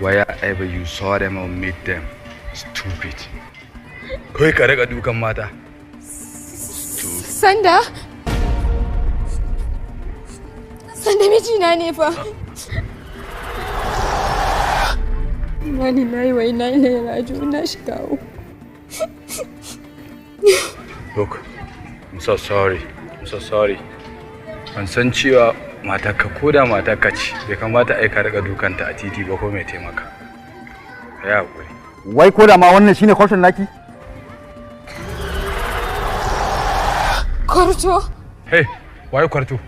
Wherever you saw them or meet them, stupid. Kai ka riƙa dukan mata. Sanda? Sanda mijina ne fa. Inna lillahi wa inna ilaihi raji'un, na shiga uku. Look, I'm so sorry. I'm so sorry. Ban san cewa matarka ko da matarka ce bai kamata ai ka riƙa dukanta a titi ba ko mai taimaka. Ka yi haƙuri. Wai ko da ma wannan shine kwarton naki? Kwarto? Hey, waye kwarto?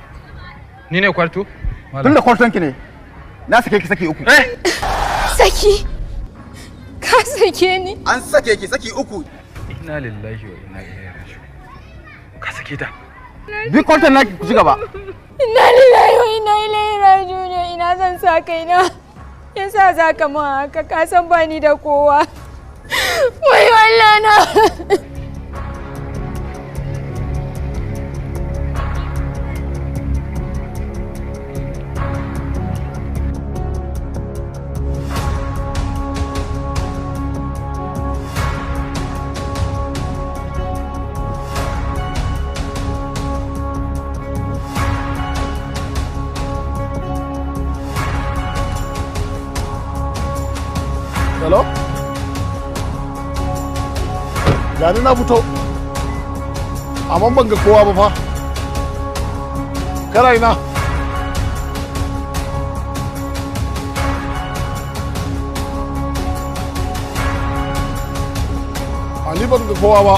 Ni ne kwarto? Tunda kwarton ki ne. Na sake ki saki uku. Eh! Saki! Ka sake ni? An sake ki saki uku. Inna lillahi wa inna ilaihi raji'un. Ka sake ta. Bi kwarton naki ku ci gaba. Inna lillahi wa inna ilaihi raji'un, ina zan sa kaina. Yasa za ka mun haka, ka san ba ni da kowa. Wai Allah na. Hello? Gani na fito. Amma ban ga kowa ba fa. Kana ina? A ni ban ga kowa ba.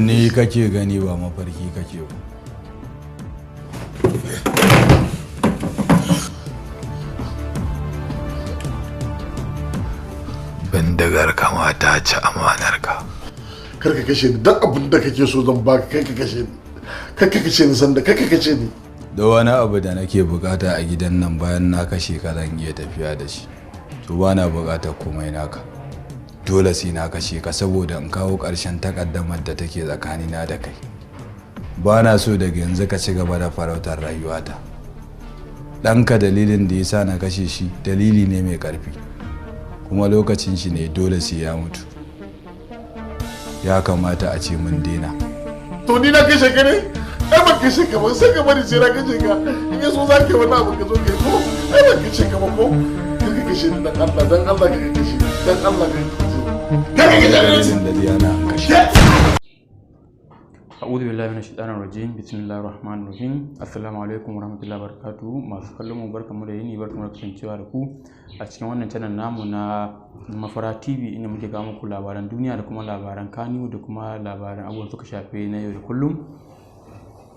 Ni kake gani ba mafarki kake ba. Bindigar kama ta ci amanar ka. Kar ka kashe ni, duk abin da kake so zan baka, kar ka kashe ni. Kar ka kashe ni Sanda, kar ka kashe ni. Da wani abu da nake bukata a gidan nan bayan na kashe ka zan iya tafiya da shi. To ba na bukatar komai naka. Dole sai na kashe ka saboda in kawo ƙarshen takaddamar da take tsakanina da kai. Ba na so daga yanzu ka ci gaba da farautar rayuwata. Ɗanka dalilin da ya sa na kashe shi dalili ne mai ƙarfi. Kuma lokacin shi ne dole sai ya mutu. Ya kamata a ce mun daina. To ni na kashe ka ne? Ai ban kashe ka ba, sai ka bari sai na kashe ka. In ya so za ka yi wani abu ka zo ka yi ko? Ai ban kashe ka ba ko? Kar ka kashe ni dan Allah, dan Allah kar ka kashe ni, dan Allah kar ka kashe ni. Kar ka kashe ni! Dalilin da Diana an kashe. A'udhu billahi minash shaitanir rajim. Bismillahir rahmanir rahim. Assalamu alaikum warahmatullahi wabarakatuh. Masu kallon mu barkamu da yini, barkamu da kasancewa da ku a cikin wannan channel namu na Mafara TV, inda muke kawo muku labaran duniya da kuma labaran Kaniwo da kuma labaran abubuwan suka shafe na yau da kullum.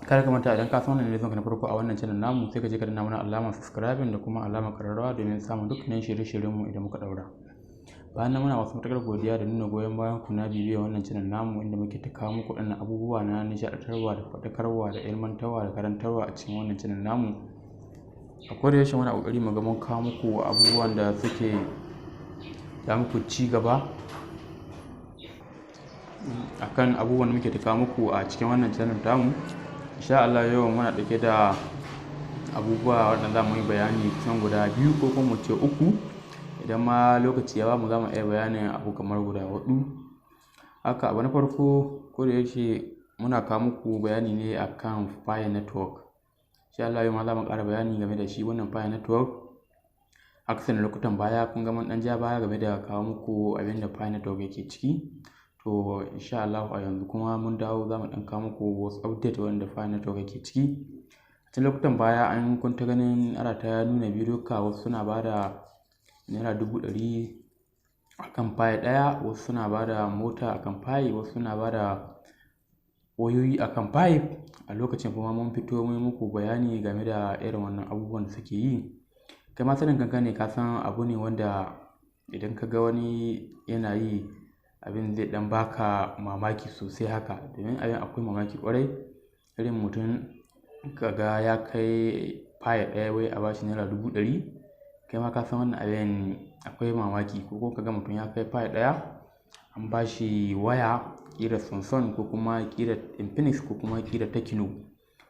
Kada ka manta, idan ka san wannan ne zuwanka na farko a wannan channel namu, sai ka je ka danna mana alamar subscribing da kuma alamar kararrawa domin samun dukkanin shirye-shiryen mu idan muka daura. Bayan nan muna masu matuƙar godiya da nuna goyon bayan ku na bibiyar wannan channel namu, inda muke ta kawo muku waɗannan abubuwa na nishaɗantarwa da faɗakarwa da ilmantarwa da karantarwa a cikin wannan channel namu. A koda yaushe muna ƙoƙari mu ga mun kawo muku abubuwan da suke ja muku ci gaba akan abubuwan da muke ta kawo muku a cikin wannan channel tamu. Insha Allah yau muna ɗauke da abubuwa waɗanda za mu yi bayani kusan guda biyu ko kuma mu ce uku. Idan ma lokaci ya bamu za mu iya bayanin abu kamar guda huɗu. Haka abu na farko, ko da yake muna kawo muku bayani ne akan Pi Network. Insha Allah yau ma za mu ƙara bayani game da shi wannan Pi Network. Akasarin lokutan baya kun ga mun ɗan ja baya game da kawo muku abin da Pi Network yake ciki. To insha Allah a yanzu kuma mun dawo za mu ɗan kawo muku wasu update wanda Pi Network yake ciki. A cikin lokutan baya an kun ta ganin ana ta nuna bidiyo ka wasu suna ba da ₦100,000 akan Pi ɗaya, wasu suna ba da mota akan Pi, wasu suna ba da wayoyi akan Pi. A lokacin kuma mun fito mun muku bayani game da irin wannan abubuwan da suke yi. Kai ma sanin kanka ne ka san abu ne wanda idan ka ga wani yana yi abin zai ɗan baka mamaki sosai haka. Domin abin akwai mamaki ƙwarai. Irin mutum ka ga ya kai Pi ɗaya wai a bashi ₦100,000. Kai ma ka san wannan abin akwai mamaki. Ko kuma ka ga mutum ya kai Pi ɗaya an bashi waya ƙira Samsung ko kuma ƙira Infinix ko kuma ƙira Tecno.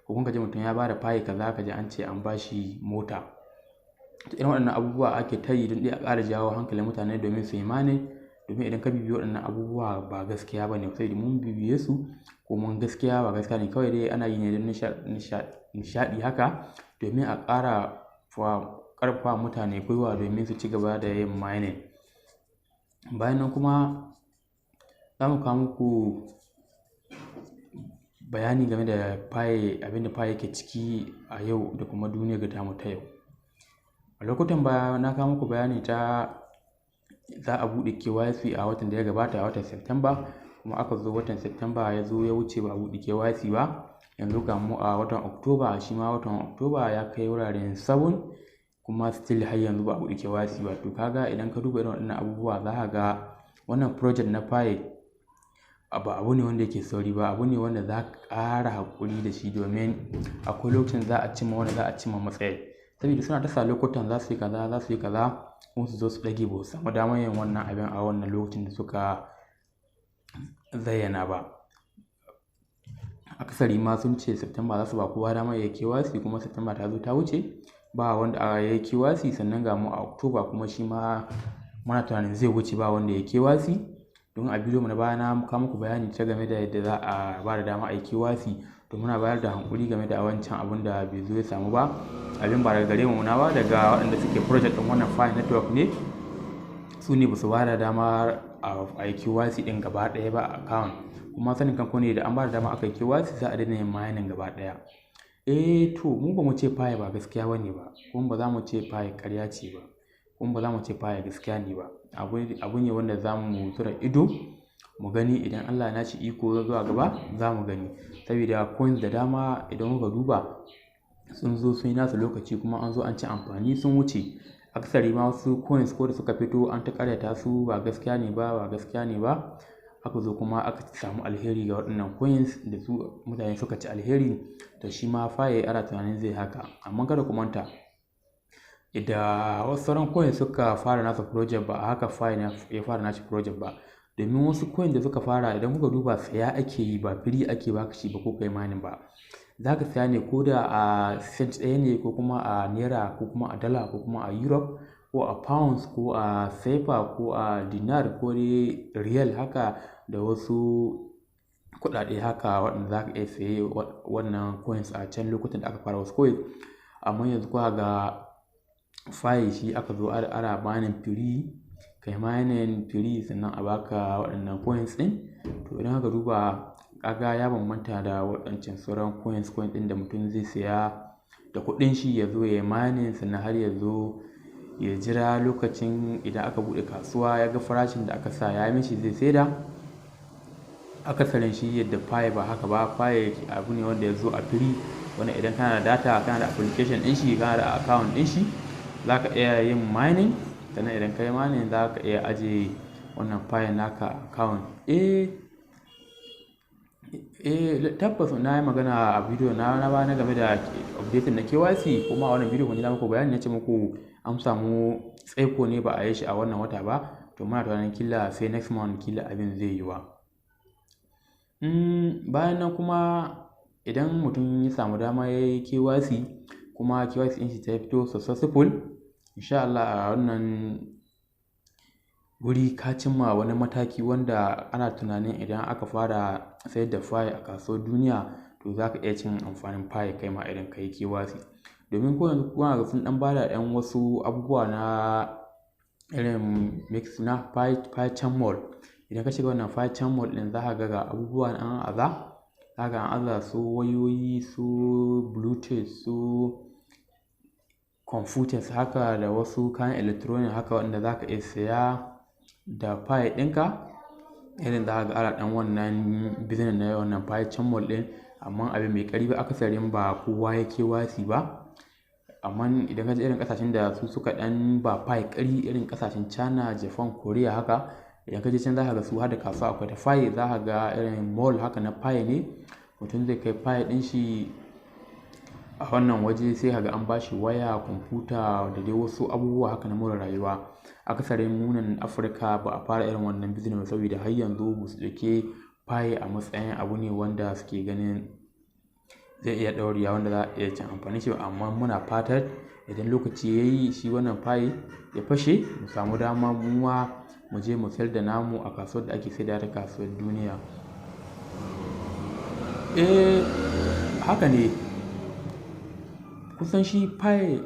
Ko kuma ka ji mutum ya ba da Pi kaza ka ji an ce an bashi mota. To irin waɗannan abubuwa ake ta yi don dai a ƙara jawo hankalin mutane domin su yi mining. Domin idan ka bibiyi waɗannan abubuwa ba gaskiya ba ne, saboda mun bibiye su ko mun gaskiya ba gaskiya ne, kawai dai ana yi ne don nishaɗi haka domin a ƙara ƙarfafa mutane gwiwa domin su ci gaba da yin mining. Bayan nan kuma za mu kawo muku bayani game da Pi, abin da Pi yake ciki a yau da kuma duniyar ga tamu ta yau. A lokutan baya na kawo muku bayani ta za a buɗe KYC a watan da ya gabata, a watan September, kuma aka zo watan September ya zo ya wuce ba a buɗe KYC ba. Yanzu ga mu a watan October, shi ma watan October ya kai wuraren 7 kuma still har yanzu ba a buɗe KYC ba. To kaga idan ka duba irin waɗannan abubuwa za ka ga wannan project na Pi ba abu ne wanda yake sauri ba, abu ne wanda za ka ƙara haƙuri da shi domin akwai lokacin za a cimma wanda za a cimma matsayi. Saboda suna ta sa lokutan za su yi kaza, za su yi kaza, kuma su zo su ɗage ba su samu damar yin wannan abin a wannan lokacin da suka zayyana ba. Akasari ma sun ce September za su ba kowa damar ya yi KYC, kuma September ta zo ta wuce ba wanda ya yi KYC. Sannan ga mu a October kuma shi ma muna tunanin zai wuce ba wanda ya yi KYC. Don a bidiyo mu na baya na kawo muku bayani ta game da yadda za a ba da dama a yi KYC. To muna bayar da hankuri game da wancan abun da bai zo ya samu ba. Abin ba daga gare mu na ba, daga waɗanda suke project ɗin wannan Pi Network ne. Su ne ba su ba da dama a yi KYC ɗin gaba ɗaya ba a account. Kuma sanin kanku ne da an ba da dama aka yi KYC za a daina yin mining gaba ɗaya. Eh to mu ba mu ce Pi ba gaskiya bane ba, kuma ba za mu ce Pi ƙarya ce ba, kuma ba za mu ce Pi gaskiya ne ba. Abu ne wanda za mu zura ido mu gani idan Allah ya nashi iko zuwa gaba za mu gani. Saboda coins da dama idan muka duba sun zo sun yi nasu lokaci kuma an zo an ci amfani sun wuce. Akasari ma wasu coins ko da suka fito an ta ƙaryata su ba gaskiya ne ba, ba gaskiya ne ba. Aka zo kuma aka samu alheri ga waɗannan coins da su mutane suka ci alheri. To shi ma Pi ana tunanin zai haka. Amma kada ku manta da wasu sauran coins suka fara nasa project ba a haka Pi ya fara nashi project ba. Domin wasu coin da suka fara idan kuka duba saya ake yi ba free ake baka shi ba ko kai mining ba. Za ka saya ne ko da a cent ɗaya ne ko kuma a naira ko kuma a dala ko kuma a Europe ko a pounds ko a sefa ko a dinar ko dai riyal haka da wasu kuɗaɗe haka waɗanda za ka iya saye wannan coins a can lokutan da aka fara wasu coins. Amma yanzu kuka ga Pi shi aka zo ana mining free, kai mining free sannan a baka waɗannan coins ɗin. To idan aka duba kaga ya bambanta da waɗancan sauran coins ɗin da mutum zai saya da kuɗin shi ya zo ya yi mining sannan har ya zo ya jira lokacin idan aka buɗe kasuwa ya ga farashin da aka sa ya mishi zai saida. Akasarin shi yadda Pi ba haka ba. Pi abu ne wanda ya zo a free, wanda idan kana da data, kana da application ɗin shi, kana da account ɗin shi, za ka iya yin mining. Sannan idan ka yi mining za ka iya ajiye wannan Pi naka account. Eh, tabbas na yi magana a bidiyo na baya na game da updating na KYC, kuma a wannan bidiyo kun ji na muku bayani na ce muku an samu tsaiko ne ba a yi shi a wannan wata ba. To muna tunanin kila sai next month kila abin zai yiwa. Bayan nan kuma idan mutum ya samu dama ya yi KYC kuma KYC ɗin shi ta fito successful, insha Allah a wannan wuri, ka cimma wani mataki wanda ana tunanin idan aka fara sayar da Pi a kasuwar duniya, to za ka iya cin amfanin Pi kai ma idan ka yi KYC. Domin ko yanzu kuna ga sun ɗan bada ɗan wasu abubuwa na irin mix na Pi Mall. Idan ka shiga wannan Pi Mall ɗin, za ka ga abubuwa an aza, za ka an aza su wayoyi, su bluetooth, su computers haka, da wasu kayan electronic haka wanda za ka iya saya da Pi ɗinka. Irin za ka ga ana ɗan wannan business na wannan Pi Mall ɗin, amma abin bai ƙarfi ba, akasarin ba kowa ya KYC ba. Amma idan ka je irin ƙasashen da su suka ɗan ba Pi ƙarfi, irin ƙasashen China, Japan, Korea haka, idan ka je can za ka ga su har da kasuwa akwai ta Pi. Za ka ga irin mall haka na Pi ne. Mutum zai kai Pi ɗin shi a wannan waje, sai ka ga an ba shi waya, kwamfuta da dai wasu abubuwa haka na more rayuwa. Akasarin mu nan Afirka ba a fara irin wannan business ba, saboda har yanzu ba su ɗauki Pi a matsayin abu ne wanda suke ganin zai iya ɗaurewa, wanda za a iya cin amfani shi ba. Amma muna fatan idan lokaci ya yi, shi wannan Pi ya fashe, mu samu dama mu ma mu je mu sayar da namu a kasuwar da ake saida ta kasuwar duniya. Eh, haka ne. Kusan shi Pi.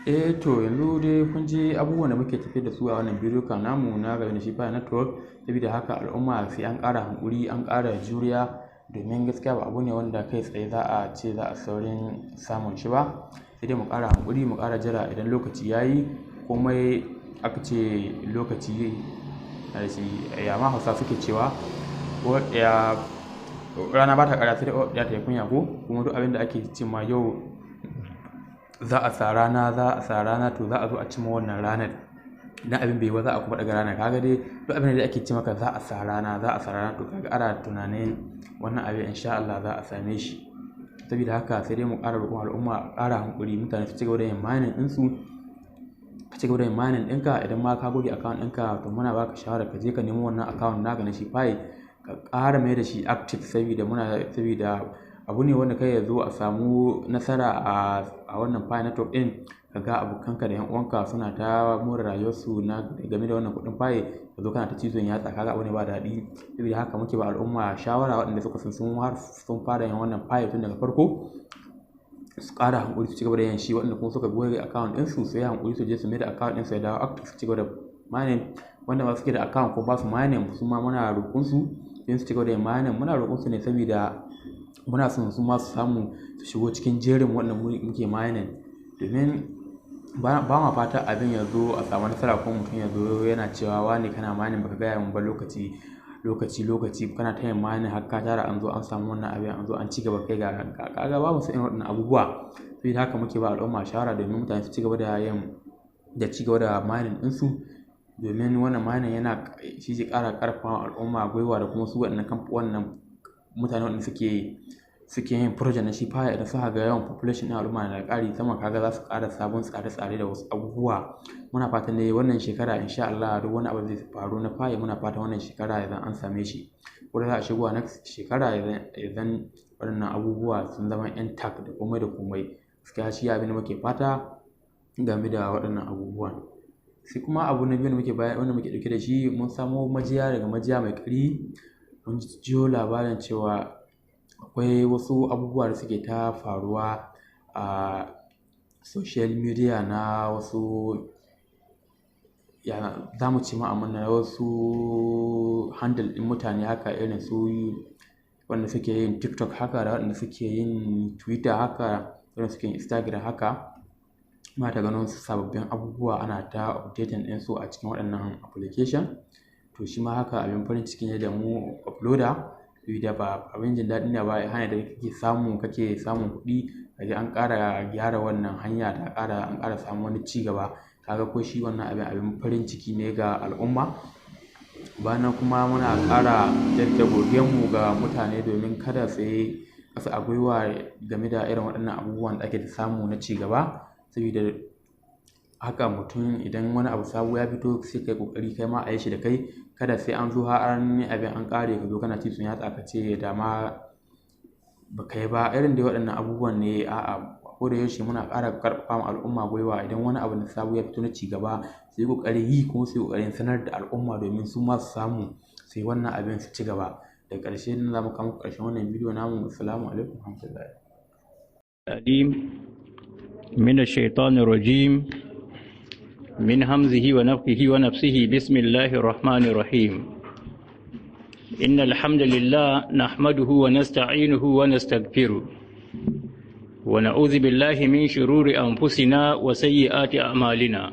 Eh, to yanzu dai kun ji abubuwan da muke tafe da su a wannan bidiyo namu na game da shi Pi Network. Saboda haka al'umma sai an ƙara hankuri, an ƙara juriya, domin gaskiya ba abu ne wanda kai tsaye za a ce za a saurin samun shi ba. Sai dai mu ƙara hankuri, mu ƙara jira. Idan lokaci ya yi, komai aka ce lokaci na shi. Ya ma Hausa suke cewa, ya rana ba ta ƙarya sai dai ta yi kunya, ko kuma duk abin da ake ce ma yau za a sa rana, za a sa rana, to za a zo a cimma wannan ranar. Idan abin bai yi ba, za a kuma ɗaga rana. Kaga dai duk abin da ake ce maka za a sa rana, za a sa rana, to kaga ana tunanin wannan abin insha Allah za a same shi. Saboda haka sai dai mu ƙara roƙon al'umma ƙara hankuri, mutane su ci gaba da yin mining ɗinsu. Ka ci gaba da yin mining ɗinka. Idan ma ka goge account ɗinka, to muna baka shawara ka je ka nemo wannan account naka na shi Pi, ka ƙara mai da shi active, saboda abu ne wanda kai ya zo a samu nasara a wannan Pi Network ɗin, ka ga abokanka da yan uwanka suna ta more rayuwarsu na game da wannan kuɗin Pi, ka zo kana ta cizon yatsa, kaga abu ne ba daɗi. Saboda haka muke ba al'umma shawara, waɗanda suka san sun fara yin wannan Pi tun daga farko, su ƙara hankuri, su ci gaba da yin shi. Waɗanda kuma suka goge account ɗinsu, su yi hankuri su je su mai da account ɗinsu ya dawo active, su ci gaba da mining. Wanda ba suke da account ko ba su mining, su ma muna roƙon su don su ci gaba da yin mining. Muna roƙon su ne saboda muna son su ma su samu su shigo cikin jerin waɗanda muke mining, domin ba ma fata abin ya zo a samu nasara ko mutum ya zo yana cewa, "Wane, kana mining baka gaya min ba, lokaci lokaci lokaci kana ta yin mining har ka tara, an zo an samu wannan abin, an zo an ci gaba, kai ga kaga." Babu su irin waɗannan abubuwa. Saboda haka muke ba al'umma shawara domin mutane su ci gaba da yin da ci gaba da mining ɗinsu, domin wannan mining yana shi zai ƙara ƙarfafa al'umma gwiwa, da kuma su waɗannan wannan mutane waɗanda suke yin project na shi Pi. Idan suka ga yawan population ɗin al'umma na ƙari sama, kaga za su ƙara sabon tsare-tsare da wasu abubuwa. Muna fatan dai wannan shekara insha Allah duk wani abu zai faru na Pi, muna fatan wannan shekara idan an same shi, ko da za a shigo next shekara, idan waɗannan abubuwa sun zama intact da komai da komai. Gaskiya shi abin da muke fata game da waɗannan abubuwan. Sai kuma abu na biyu da muke wanda muke ɗauke da shi, mun samo majiya daga majiya mai ƙarfi, mun jiyo labarin cewa akwai wasu abubuwa da suke ta faruwa a social media na wasu, ya za mu ce ma, amma na wasu handle ɗin mutane haka, irin su wanda suke yin TikTok haka, da waɗanda suke yin Twitter haka, wanda suke yin Instagram haka. Muna ta ganin wasu sababbin abubuwa ana ta updating ɗinsu a cikin waɗannan application. To shi ma haka abin farin ciki ne da mu uploader, da ba abin jin daɗi ne ba, hanyar da kake samu kake samun kuɗi, kaji an ƙara gyara wannan hanya, ta ƙara an ƙara samun wani ci gaba. Kaga ko shi wannan abin farin ciki ne ga al'umma. Bayan kuma muna ƙara jaddada godiyarmu ga mutane domin kada su yi ƙasa a gwiwa game da irin waɗannan abubuwan da ake ta samu na ci gaba. Saboda haka mutum idan wani abu sabo ya fito, sai kai ƙoƙari kai ma a yi shi da kai. Kada sai an zo har an yi abin an ƙare, ka zo kana cizon yatsa ka ce da ma ba ka yi ba. Irin dai waɗannan abubuwan ne. A'a, Ko da yaushe muna ƙara ƙarfafa ma al'umma gwiwa, idan wani abu na sabo ya fito na ci gaba, su yi ƙoƙarin yi kuma su yi ƙoƙarin sanar da al'umma domin su ma su samu su yi wannan abin su ci gaba. Da ƙarshe nan za mu kawo ƙarshen wannan bidiyo namu. Assalamu alaikum warahmatullahi. الأليم من الشيطان الرجيم من همزه ونفخه ونفسه. بسم الله الرحمن الرحيم. إن الحمد لله نحمده ونستعينه ونستغفره ونعوذ بالله من شرور أنفسنا وسيئات أعمالنا.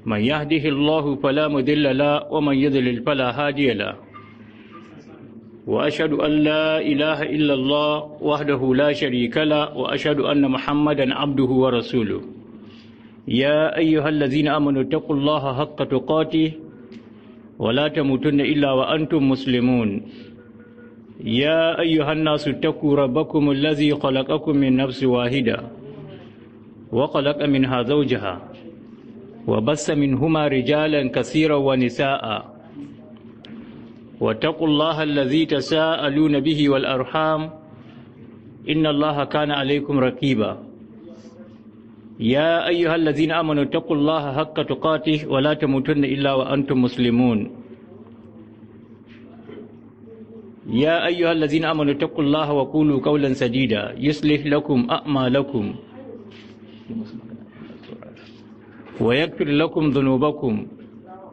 من يهده الله فلا مضل له ومن يضلل فلا هادي له. وأشهد أن لا إله إلا الله وحده لا شريك له، وأشهد أن محمدا عبده ورسوله. يا أيها الذين آمنوا اتقوا الله حق تقاته ولا تموتن إلا وأنتم مسلمون. يا أيها الناس اتقوا ربكم الذي خلقكم من نفس واحدة وخلق منها زوجها وبث منهما رجالا كثيرا ونساء، واتقوا الله الذي تساءلون به والأرحام إن الله كان عليكم رقيبا. يا أيها الذين آمنوا اتقوا الله حق تقاته ولا تموتن إلا وأنتم مسلمون. يا أيها الذين آمنوا اتقوا الله وقولوا قولا سديدا يصلح لكم أعمالكم ويغفر لكم ذنوبكم،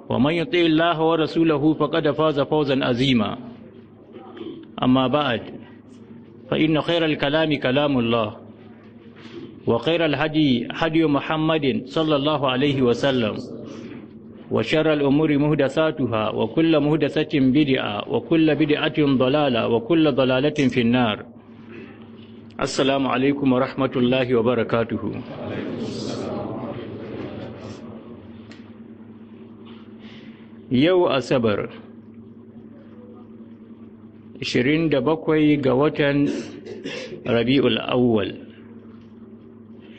ومن يطع الله ورسوله فقد فاز فوزا عظيما. أما بعد، فإن خير الكلام كلام الله، وخير الهدي هدي محمد صلى الله عليه وسلم، وشر الأمور مهدساتها، وكل مهدسة بدعة، وكل بدعة ضلالة، وكل ضلالة في النار. السلام عليكم ورحمة الله وبركاته. Yau Asabar 27 ga watan Rabi'ul Awwal,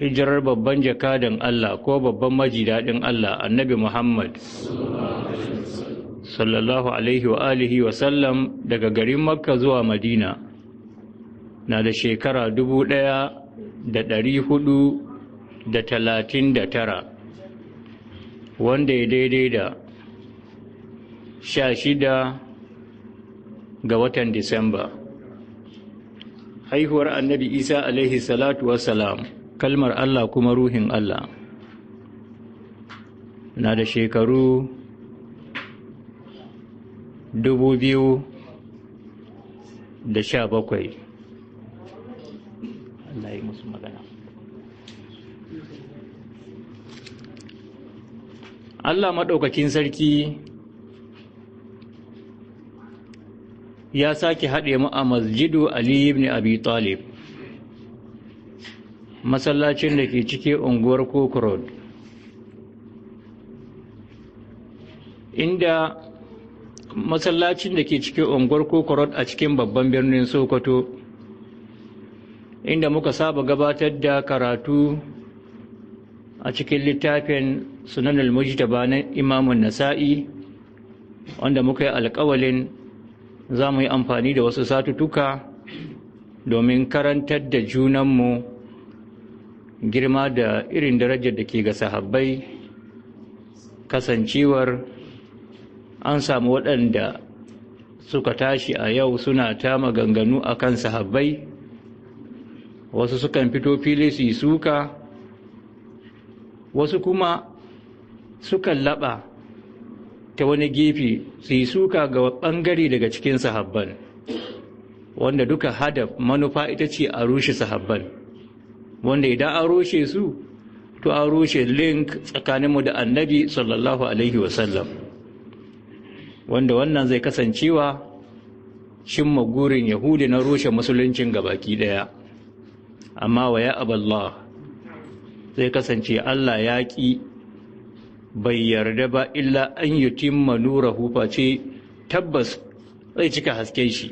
hijirar babban jakadan Allah ko babban majidadin Allah Annabi Muhammad sallallahu alaihi wa alihi wa sallam daga garin Makka zuwa Madina na da shekara 1439, wanda ya daidai da 16 ga watan Disamba. Haihuwar Annabi Isa alaihi salatu wassalam, kalmar Allah kuma ruhin Allah, na da shekaru 2017. Allah ya musu magana. Allah maɗaukakin sarki ya sake haɗe mu a Masjidu Ali ibn Abi Talib, masallacin da ke cike unguwar Koko Road, inda masallacin da ke cike unguwar Koko Road a cikin babban birnin Sokoto, inda muka saba gabatar da karatu a cikin littafin Sunan al-Mujtaba na Imam Nasa'i, wanda muka yi alƙawalin za mu yi amfani da wasu satutuka domin karantar da junanmu girma da irin darajar da ke ga sahabbai, kasancewar an samu waɗanda suka tashi a yau suna ta maganganu a kan sahabbai. Wasu sukan fito fili su yi suka, wasu kuma sukan laɓa ta wani gefe su yi suka ga ɓangare daga cikin sahabban, wanda duka hadaf manufa ita ce a rushe sahabban, wanda idan an rushe su to an rushe link tsakaninmu da Annabi sallallahu alaihi wasallam, wanda wannan zai kasancewa cimma gurin Yahudi na rushe musuluncin gabaki daya. Amma wa ya aballah, zai kasance Allah ya ƙi, bai yarda ba illa an yutimma nurahu, face tabbas zai cika hasken shi.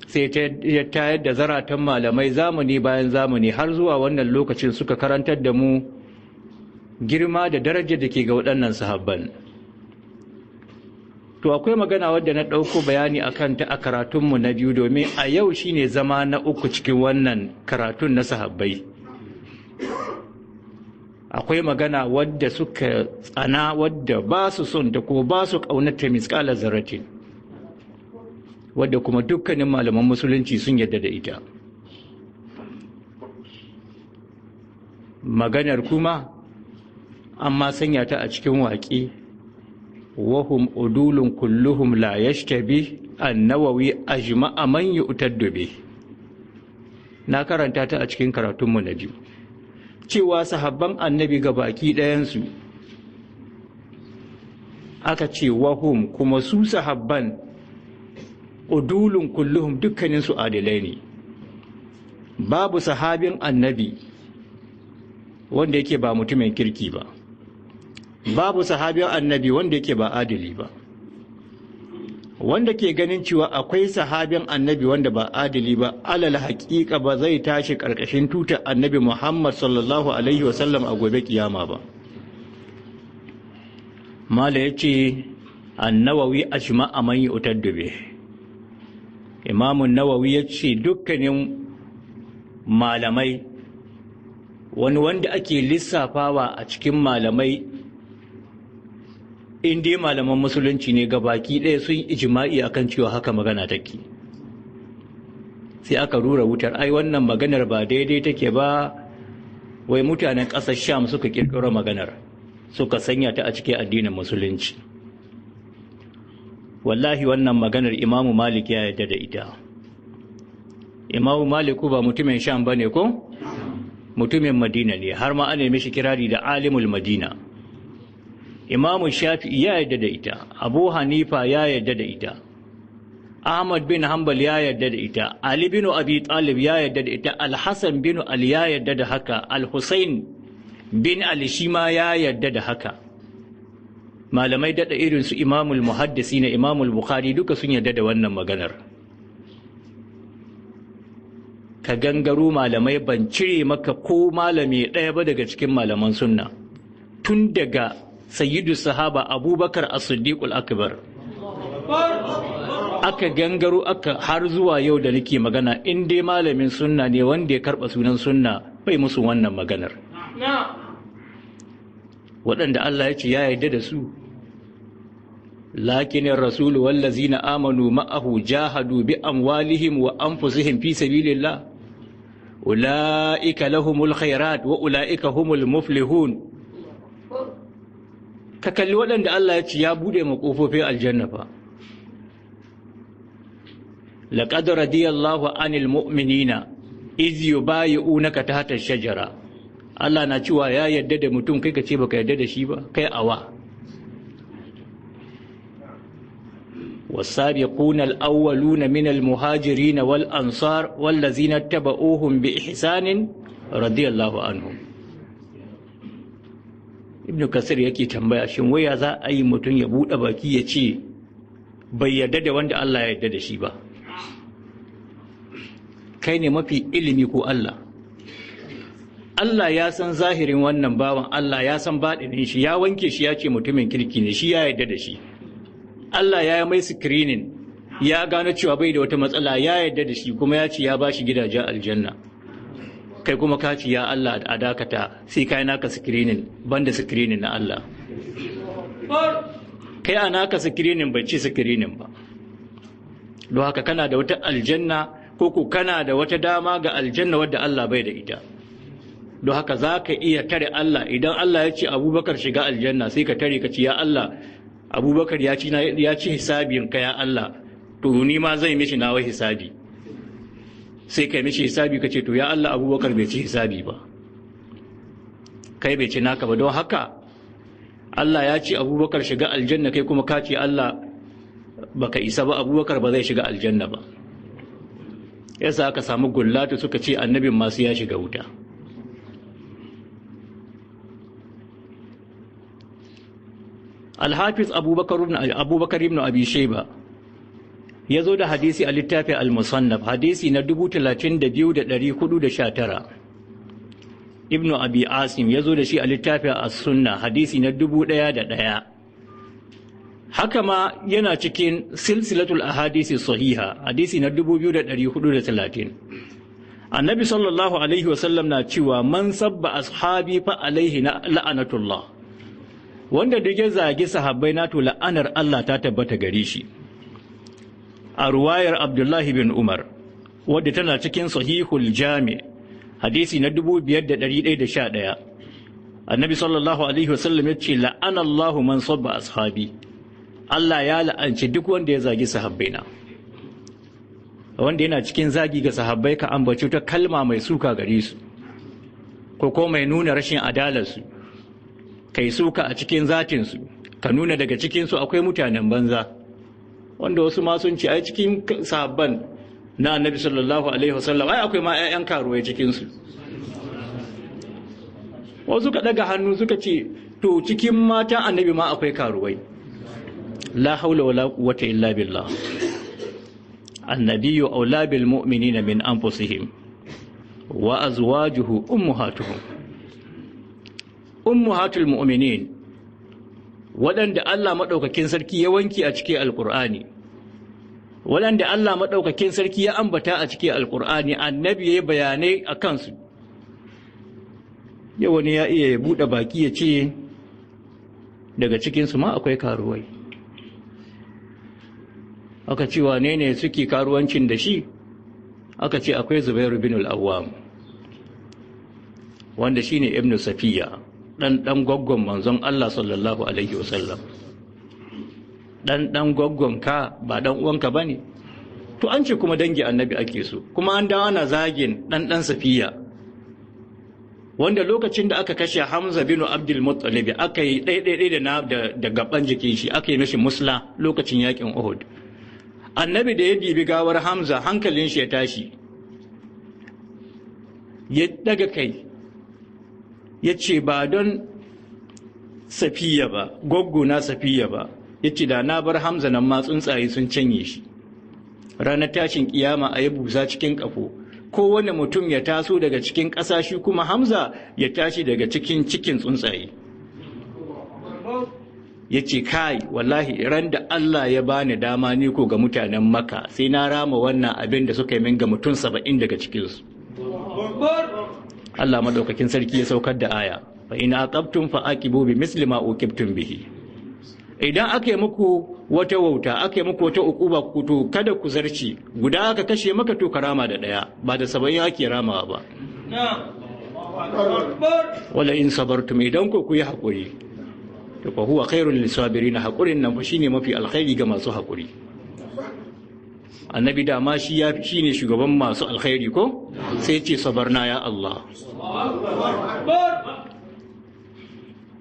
Sai ya tayar da zaratan malamai zamani bayan zamani har zuwa wannan lokacin suka karantar da mu girma da darajar da ke ga waɗannan sahabban. To akwai magana wadda na ɗauko bayani a kanta a karatunmu na biyu, domin a yau shine zama na uku cikin wannan karatun na sahabbai. Akwai magana wadda suka tsana, wadda ba su son ta ko ba su ƙaunata misƙalar zarratin, wadda kuma dukkanin malaman musulunci sun yarda da ita. Maganar kuma amma sanya ta a cikin waƙe: wahum udulun kulluhum la yashtabi an-Nawawi ajma'a man yu'taddu bi. Na karanta ta a cikin karatunmu na biyu, cewa sahabban annabi ga baki ɗayansu aka ce wahum, kuma su sahabban, udulun kulluhum, dukkaninsu adilai ne. Babu sahabin annabi wanda yake ba mutumin kirki ba, babu sahabin annabi wanda yake ba adili ba. Wanda ke ganin cewa akwai sahabin annabi wanda ba adili ba, alal haƙiƙa ba zai tashi ƙarƙashin tutar annabi Muhammad sallallahu alaihi wasallam a gobe kiyama ba. Mala yace an-Nawawi ajma'a man yu'taddu bi. Imam an-Nawawi yace dukkanin malamai, wani wanda ake lissafawa a cikin malamai, in dai malaman musulunci ne, baki ɗaya sun ijma'i akan cewa haka magana take. Sai aka rura wutar, ai wannan maganar ba daidai take ba, wai mutanen ƙasar Sham suka ƙirƙiro maganar suka sanya ta a cikin addinin musulunci. Wallahi wannan maganar Imamu Malik ya yarda da ita. Imamu Maliku ba mutumin Sham bane ko? Mutumin Madina ne, har ma ana mishi kirari da alimul Madina. Imamu Shafi'i ya yarda da ita, Abu Hanifa ya yarda da ita, Ahmad bin Hanbal ya yarda da ita, Ali bin Abi Talib ya yarda da ita, Al-Hasan bin Ali ya yarda da haka, Al-Husain bin Ali shi ma ya yarda da haka. Malamai daɗa irin su Imamul Muhaddisi na Imamul Bukhari duka sun yarda da wannan maganar. Ka gangaro malamai, ban cire maka ko malami ɗaya ba daga cikin malaman sunna, tun daga sayyidu sahaba Abubakar as-Siddiqul Akbar aka gangaro aka har zuwa yau da nake magana, in dai malamin sunna ne wanda ya karɓa sunan sunna, bai musu wannan maganar. Waɗanda Allah ya ce ya yarda da su, lakinin rasulu wallazina amanu ma'ahu jahadu bi amwalihim wa anfusihim fi sabilillah ulaika lahumul khairat wa ulaika humul muflihun. Ka kalli waɗanda Allah ya ce ya buɗe ma ƙofofin aljanna fa. Laqad radiyallahu anil mu'minina iz yubayi'unaka tahta ash-shajara. Allah na cewa ya yarda da mutum, kai ka ce baka yarda da shi ba, kai awa. والسابقون الأولون من المهاجرين والأنصار والذين اتبعوهم بإحسان رضي الله عنهم. Ibn Kasir yake tambaya, shin waya za a yi mutum ya buɗe baki ya ce bai yarda da wanda Allah ya yarda da shi ba? Kai ne mafi ilimi ko Allah? Allah ya san zahirin wannan bawan, Allah ya san baɗinin shi, ya wanke shi, ya ce mutumin kirki ne, shi ya yarda da shi. Allah ya yi mai screening, ya gano cewa bai da wata matsala, ya yarda da shi, kuma ya ce ya ba shi gidajen aljanna. Kai kuma ka ce ya Allah a dakata sai kai naka screening, banda screening na Allah. Kai a naka screening bai ci screening ba. Don haka kana da wata aljanna ko ko kana da wata dama ga aljanna wadda Allah bai da ita. Don haka za ka iya tare Allah, idan Allah ya ce Abubakar shiga aljanna, sai ka tare ka ce ya Allah, Abubakar ya ci hisabin ka ya Allah, to ni ma zai mishi nawa hisabi. Sai kai mishi hisabi ka ce to ya Allah, Abubakar bai ci hisabi ba, kai bai ci naka ba. Don haka Allah ya ce Abubakar shiga aljanna, kai kuma ka ce Allah baka isa ba, Abubakar ba zai shiga aljanna ba. Yasa aka samu gullatu suka ce annabin masu ya shiga wuta. Al-Hafiz Abubakar ibn Abi Shayba ya zo da hadisi a littafin Al-Musannaf, hadisi na 32419. Ibn Abi Asim ya zo da shi a littafin As-Sunna, hadisi na 1001. Haka ma yana cikin silsilatul ahadisi sahiha, hadisi na 2430. Annabi sallallahu alaihi wasallam na cewa man sabba ashabi fa alaihi la'anatullah. Wanda duk ya zagi sahabbai na to la'anar Allah ta tabbata gare shi. A ruwayar Abdullahi bin Umar, wadda tana cikin sahihul jami, hadisi na 5111. Annabi sallallahu alaihi wasallam ya ce la'anallahu man sabba ashabi. Allah ya la'anci duk wanda ya zagi sahabbaina. Wanda yana cikin zagi ga sahabbai ka ambaci ta kalma mai suka gare su, ko mai nuna rashin adalarsu, kai suka a cikin zatinsu, ka nuna daga cikinsu akwai mutanen banza, wanda wasu ma sun ce ai cikin sahabban na Annabi sallallahu alaihi wasallam ai akwai ma 'ya'yan karuwai cikinsu. Wasu ka daga hannu suka ce to cikin matan Annabi ma akwai karuwai. La haula wala quwwata illa billah. Annabiyyu aula bil mu'minina min anfusihim wa azwajuhu ummahatuhum. Ummahatul mu'minin waɗanda Allah madaukakin sarki ya wanki a cikin Alƙur'ani, waɗanda Allah madaukakin sarki ya ambata a cikin Alƙur'ani, annabi ya bayanai a kansu. Yau wani ya iya buɗe baki ya ce daga cikinsu ma akwai karuwai. Aka ce wane ne suke karuwancin da shi? Aka ce akwai Zubairu bin al-Awwam, wanda shine Ibn Safiya, dan dan goggon manzon Allah sallallahu alaihi wasallam. Dan dan goggon ka ba dan uwanka bane. To an ce kuma dangi annabi ake so, kuma an dawo ana zagin dan dan Safiya, wanda lokacin da aka kashe Hamza bin Abdul Muttalib aka yi ɗaiɗaiɗai da gaban jikin shi, aka yi mishi musla lokacin yakin Uhud. Annabi da ya dibi gawar Hamza hankalin shi ya tashi, ya daga kai ya ce ba don Safiya ba, goggona Safiya ba, ya ce da na bar Hamza nan ma tsuntsaye sun canye shi. Ranar tashin kiyama a yi busa cikin ƙafo, kowane mutum ya taso daga cikin ƙasa, shi kuma Hamza ya tashi daga cikin cikin tsuntsaye. Ya ce kai wallahi ran da Allah ya bani dama ni ko ga mutanen Makka sai na rama wannan abin da suka yi min ga mutum 70 daga cikinsu. Allah madaukakin sarki ya saukar da aya, fa in aqabtum fa aqibu bi misli ma uqibtum bihi. Idan aka yi muku wata wauta, aka yi muku wata uquba, ku to kada ku zarci, guda aka kashe maka to karama da daya, ba da 70 ake ramawa ba. Wala in sabartum, idan ku yi hakuri, to fa huwa khairul lisabirin, hakurin nan fa shine mafi alkhairi ga masu hakuri. Annabi da ma shi ya shine shugaban masu alkhairi ko? Sai ce sabarna ya Allah.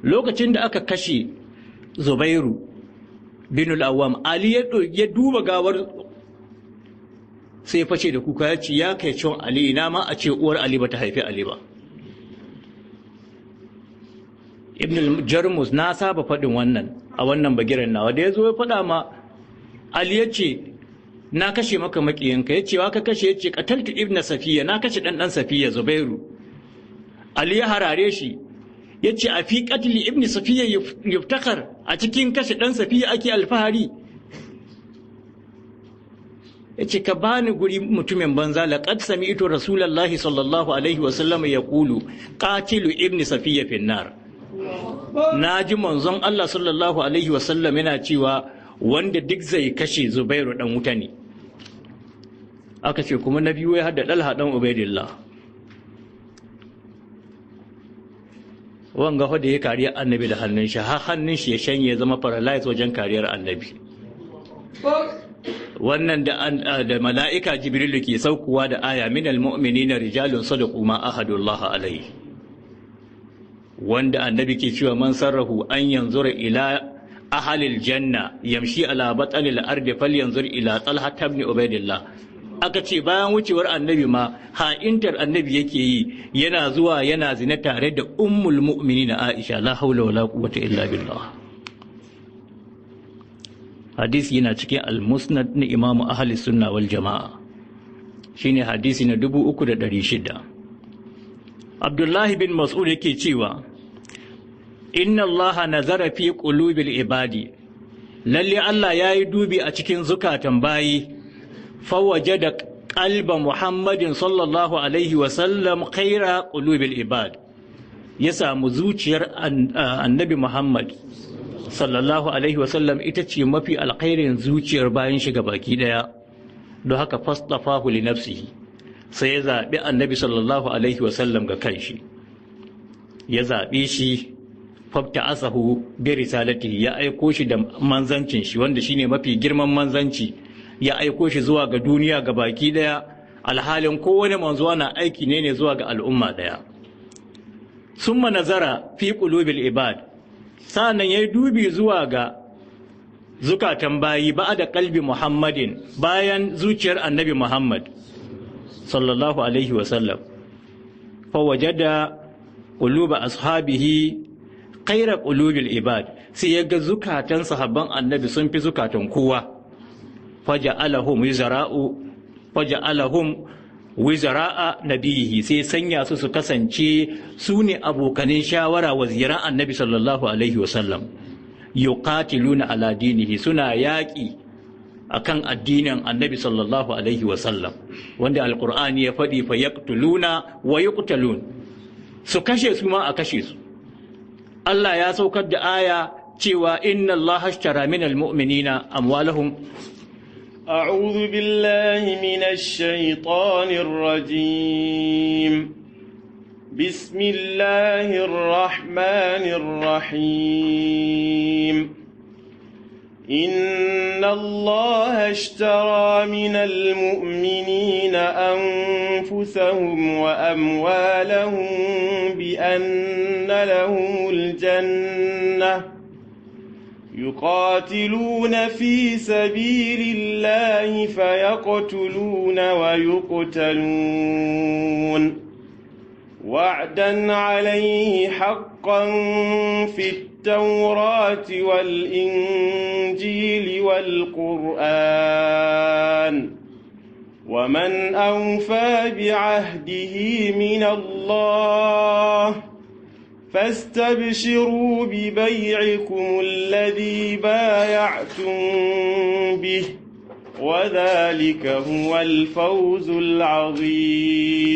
Lokacin da aka kashe Zubairu bin al-Awwam, Ali ya duba gawar sai fashe da kuka ya ce ya kai cin Ali, ina ma a ce uwar Ali bata haifi Ali ba. Ibn al-Jarmus na saba faɗin wannan a wannan bagiran nawa, da ya zo ya faɗa ma Ali ya ce na kashe maka maƙiyanka, ya ce wa ka kashe, ya ce qataltu ibn Safiya, na kashe ɗan ɗan Safiya Zubairu. Ali ya harare shi ya ce a fi qatli ibn Safiya yuftakar, a cikin kashe ɗan Safiya ake alfahari. Ya ce ka bani guri mutumin banza, laqad sami'tu rasulullahi sallallahu alaihi wasallam yaqulu qatilu ibn Safiya finnar. Na ji manzon Allah sallallahu alaihi wasallam yana cewa wanda duk zai kashe Zubairu dan wuta ne. Aka ce kuma na biyu ya hada Dalha dan Ubaidillah. Wanga fa da ya kariyar annabi da hannun shi, har hannun shi ya shanye zama paralyzed wajen kariyar annabi. Wannan da mala'ika Jibril ke saukowa da aya minal mu'minina rijalun sadaqu ma ahadullah alaihi. Wanda annabi ke cewa man sarrahu an yanzura ila ahalil janna yamshi ala batalil ardi falyanzur ila Talha ibn Ubaidillah. Aka ce bayan wucewar annabi ma ha'intar annabi yake yi, yana zuwa yana zina tare da ummul mu'minina Aisha, la haula wala quwwata illa billah. Hadisi yana cikin al-Musnad na Imam Ahli Sunna wal Jama'a, shine hadisi na 3600. Abdullahi bin Mas'ud yake cewa inna Allah nazara fi qulubil ibadi, Lalle Allah ya yi dubi a cikin zukatan bayi, fawajada qalba Muhammadin sallallahu alaihi wasallam khaira qulubil ibad. Ya samu zuciyar annabi Muhammad sallallahu alaihi wasallam ita ce mafi alkhairin zuciyar bayan shiga baki daya. Don haka fastafahu li nafsihi, sai ya zaɓi annabi sallallahu alaihi wasallam ga kanshi. Ya zaɓe shi, fabta asahu bi risalatihi, ya aiko shi da manzancin shi wanda shine mafi girman manzanci, ya aiko shi zuwa ga duniya ga baki daya, alhalin kowane manzo na aiki ne zuwa ga al'umma daya. Summa nazara fi qulubil ibad, sa'annan yayi dubi zuwa ga zukatan bayi ba'da qalbi Muhammadin, bayan zuciyar annabi Muhammad sallallahu alaihi wasallam, fa wajada quluba ashabihi khaira qulubil ibad, sai ya ga zukatan sahabban annabi sun fi zukatan kowa. Faja'alahum wizara'a nabiyihi, sai sanya su su kasance su ne abokanin shawara waziran annabi sallallahu alaihi wasallam, yuqatiluna ala dinihi, suna yaƙi akan addinin annabi sallallahu alaihi wasallam, wanda alqur'ani ya faɗi fa yaqtuluna wa yuqtalun, su kashe su ma a kashe su. Allah ya saukar da aya cewa inna Allah ashtara minal mu'minina amwalahum. أعوذ بالله من الشيطان الرجيم. بسم الله الرحمن الرحيم. إن الله اشترى من المؤمنين أنفسهم وأموالهم بأن لهم الجنة يقاتلون في سبيل الله فيقتلون ويقتلون وعدا عليه حقا في التوراة والإنجيل والقرآن ومن أوفى بعهده من الله فاستبشروا ببيعكم الذي بايعتم به وذلك هو الفوز العظيم.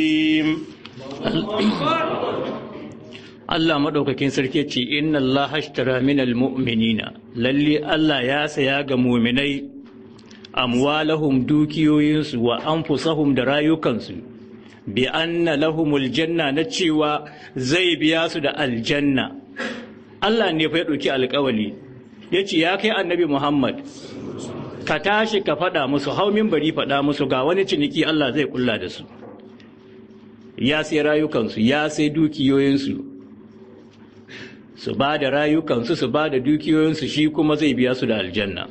Allah madaukakin sarki ce inna Allah ashtara minal mu'minina, lalle Allah ya saya ga mu'minai amwalahum dukiyoyinsu wa anfusahum da rayukansu, bi anna lahumul janna, na cewa zai biya su da aljanna. Allah ne fa ya dauki alƙawali yace ya kai annabi Muhammad ka tashi ka faɗa musu, hau minbari faɗa musu ga wani ciniki Allah zai kulla da su. Ya sai rayukansu, ya sai dukiyoyinsu, su ba da rayukansu, su ba da dukiyoyinsu, shi kuma zai biya su da aljanna.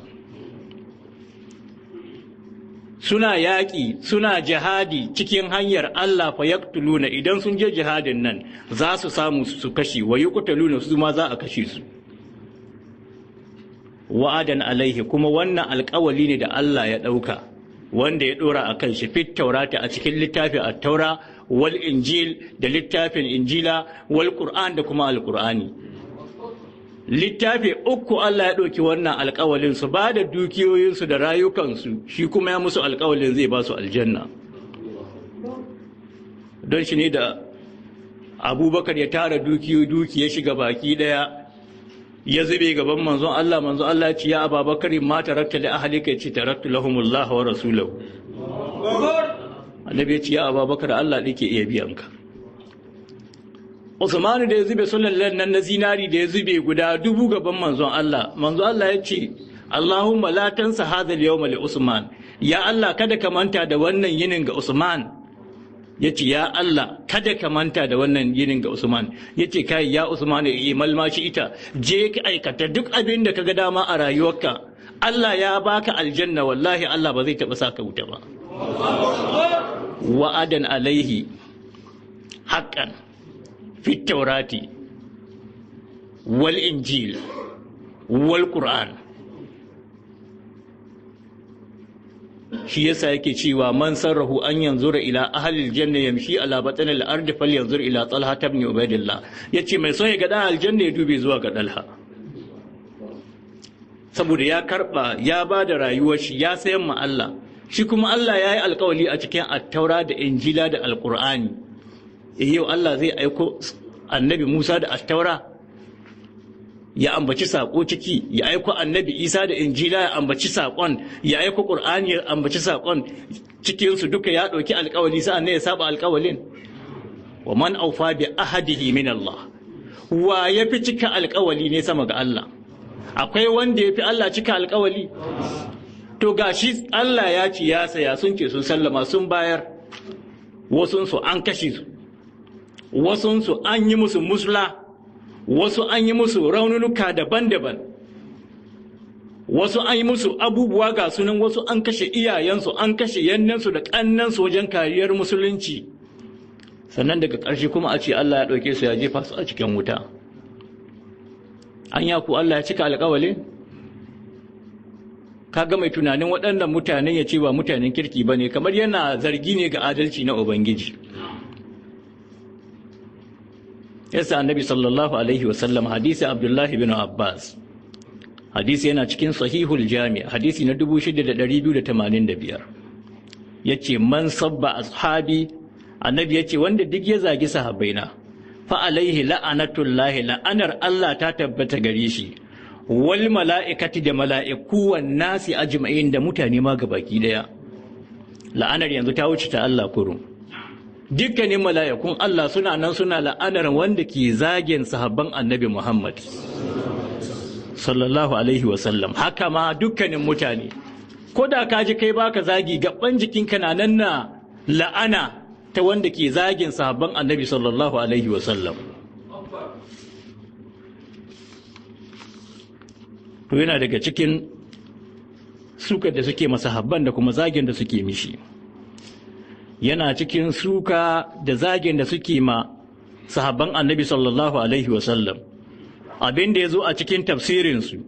Suna yaƙi, suna jihadi cikin hanyar Allah, fa yaqtuluna, idan sun je jihadin nan za su samu su kashe, wa yuqtaluna, su ma za a kashe su. Wa'adan alaihi, kuma wannan alƙawali ne da Allah ya ɗauka, wanda ya ɗora a kan shi fit taurata, a cikin littafin at-taura wal injil, da littafin injila, wal qur'an, da kuma alqur'ani. Littafi uku Allah ya ɗauki wannan alƙawalin, su ba da dukiyoyinsu da rayukansu, shi kuma ya musu alƙawalin zai ba su aljanna. Don shi ne da Abubakar ya tara dukiya shiga baki ɗaya ya zube gaban manzon Allah, manzon Allah ya ce ya Abubakar ma tarakta li ahlika, ya ce taraktu lahumullah wa rasulahu. Annabi ya ce ya Abubakar Allah ɗike iya biyan ka. Usmanu da ya zube sulallan nan na zinari da ya zube guda 1000 gaban manzon Allah, manzon Allah ya ce Allahumma la tansa hadha al-yawma li Usman, ya Allah kada ka manta da wannan yinin ga Usman. Yace ya Allah kada ka manta da wannan yinin ga Usman. Yace kai ya Usman imal ma shi ita, je ka aikata duk abin da kaga dama a rayuwarka, Allah ya baka aljanna, wallahi Allah ba zai taba saka wuta ba. Wa'adan alaihi haqqan fi taurati wal injil wal qur'an. Shi yasa yake cewa man sarrahu an yanzura ila ahlil janna yamshi ala batnil ardi falyanzur ila Talha ibn Ubaidillah. Yace mai son ya ga dan aljanna ya dube zuwa ga Talha, saboda Saboda ya karba, ya ba da rayuwar shi, ya sayan ma Allah. Shi kuma Allah ya yi alkawali a cikin Attaura da Injila da Alkur'ani. Yau Allah zai aiko Annabi Musa da Attaura ya ambaci saƙo ciki, ya aiko Annabi Isa da Injila ya ambaci saƙon, ya aiko Ƙur'ani ya ambaci saƙon cikinsu duka, ya ɗauki alkawali, sa'an ya saba alkawalin. Wa man aufa bi ahadihi min Allah, wa ya fi cika alkawali ne sama ga Allah? Akwai wanda ya fi Allah cika alkawali? To gashi Allah ya ci ya saya, sun ce sun sallama, sun bayar. Wasunsu an kashe su, wasunsu an yi musu musla, wasu an yi musu raununuka daban-daban, wasu an yi musu abubuwa ga sunan, wasu an kashe iyayensu, an kashe yannansu da ƙannansu wajen kariyar musulunci. Sannan daga ƙarshe kuma a ce Allah ya ɗauke su ya jefa su a cikin wuta. An yaku Allah ya cika alƙawali? Kaga mai tunanin waɗannan mutanen ya ce ba mutanen kirki ba ne, kamar yana zargi ne ga adalci na Ubangiji. Yasa Annabi sallallahu alaihi wasallam, hadisi Abdullahi bin Abbas, hadisi yana cikin Sahihul Jami, hadisi na 6285, yace man sabba ashabi, Annabi yace wanda duk ya zagi sahabbaina, fa alaihi la'anatullahi, la'anar Allah ta tabbata gare shi, wal mala'ikati, da mala'iku, wan nasi ajma'in, da mutane ma gabaki daya. La'anar yanzu ta wuce ta Allah kurum. Dukkanin mala'ikun Allah suna nan suna la'anar wanda ke zagin sahabban Annabi Muhammad sallallahu alaihi wasallam. Haka ma dukkanin mutane, ko da ka ji kai baka zagi, gaban jikinka na nan na la'ana ta wanda ke zagin sahabban Annabi sallallahu alaihi wasallam. To yana daga cikin sukar da suke masahabban da kuma zagin da suke mishi. Yana cikin suka da zagin da suke ma sahabban Annabi sallallahu alaihi wasallam abin da ya zo a cikin tafsirinsu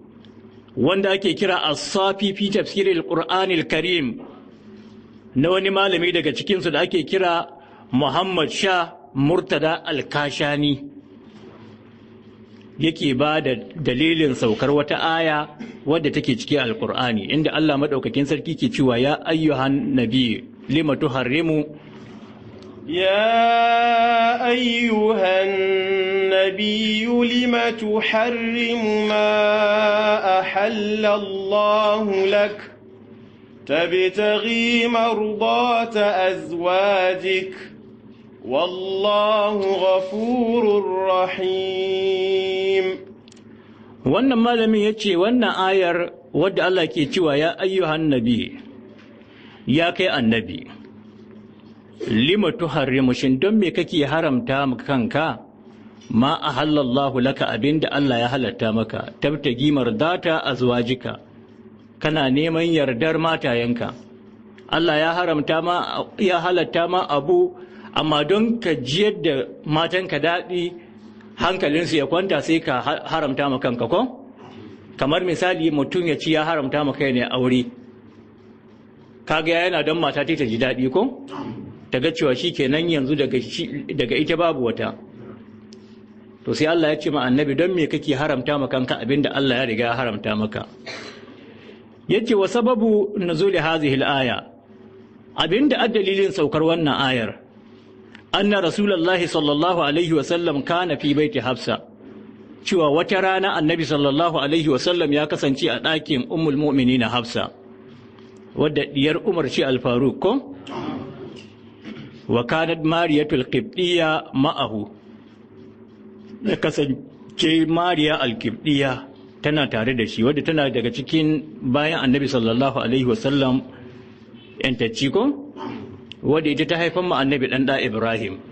wanda ake kira as-safi fi tafsiril Qur'anil Karim, na wani malami daga cikinsu da ake kira Muhammad Shah Murtada Al-Kashani, yake ba da dalilin saukar wata aya wadda take cikin Alkur'ani, inda Allah madaukakin sarki ke cewa ya ayyuhan nabi lima tuharrimu يا أيها النبي لم تحرم ما أحل الله لك تبتغي مرضات أزواجك والله غفور رحيم. Wannan malamin ya ce wannan ayar wadda Allah ke cewa ya ayyuhan nabi, ya kai annabi, lima tuharrimu, shin don me kake haramta kanka ma ahallallahu laka, abinda Allah ya halatta maka, tabtagi mardata azwajika, kana neman yardar matayenka. Allah ya haramta ma, ya halatta ma abu, amma don ka jiyar da matanka daɗi, hankalinsu ya kwanta, sai ka haramta ma kanka ko? Kamar misali mutum ya ci ya haramta ma kai ne aure, kaga yana don mata ta ji daɗi ko? Ta ga cewa shi kenan yanzu daga ita babu wata. To sai Allah ya ce ma annabi, don me kake haramta ma kanka abinda Allah ya riga ya haramta maka? Yace wa sababu nuzuli hadhihi al-aya, abinda addalilin saukar wannan ayar, anna rasulullahi sallallahu alaihi wa sallam kana fi baiti Hafsa, cewa wata rana annabi sallallahu alaihi wa sallam ya kasance a ɗakin ummul mu'minin Hafsa, wadda diyar Umar ce al-Faruq ko? Wa kanat Mariyatul Qibtiyya ma'ahu, ya kasance Mariya al-Qibtiyya tana tare da shi, wadda tana daga cikin bayan annabi sallallahu alaihi wasallam yantacci ko, wadda ita ta haifan ma annabi dan da Ibrahim.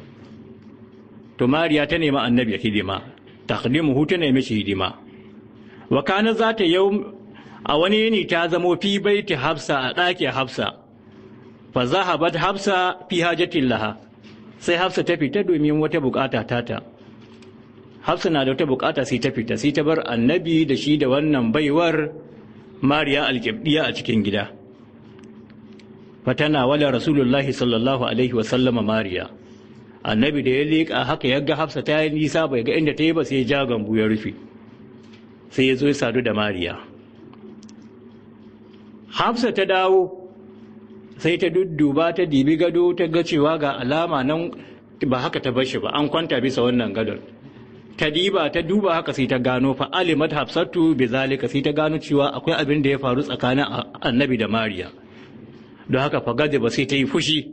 To Mariya ta nemi annabi hidima, takhdimuhu, ta nemi shi hidima. Wa kana zata yau, a wani yini ta zamo fi baiti Hafsa, a ɗakin Hafsa. Fa zahabat Hafsa fi hajatin laha, sai Hafsa ta fita domin wata bukata tata. Hafsa na da wata bukata sai ta fita, sai ta bar annabi da shi da wannan baiwar Mariya al-Qibtiyya a cikin gida. Fatana wala Rasulullahi sallallahu alaihi wasallama Mariya. Annabi da ya leƙa haka ya ga Hafsa ta yi nisa, bai ga inda ta yi ba, sai ya ja gambu ya rufe. Sai ya zo ya sadu da Mariya. Hafsa ta dawo sai ta dudduba ta dibi gado ta ga cewa ga alama nan ba haka ta bar shi ba, an kwanta bisa wannan gadon. Ta diba ta duba haka sai ta gano, fa alimat Hafsatu bi zalika, sai ta gano cewa akwai abin da ya faru tsakanin Annabi da Mariya. Don haka fa ba sai ta yi fushi.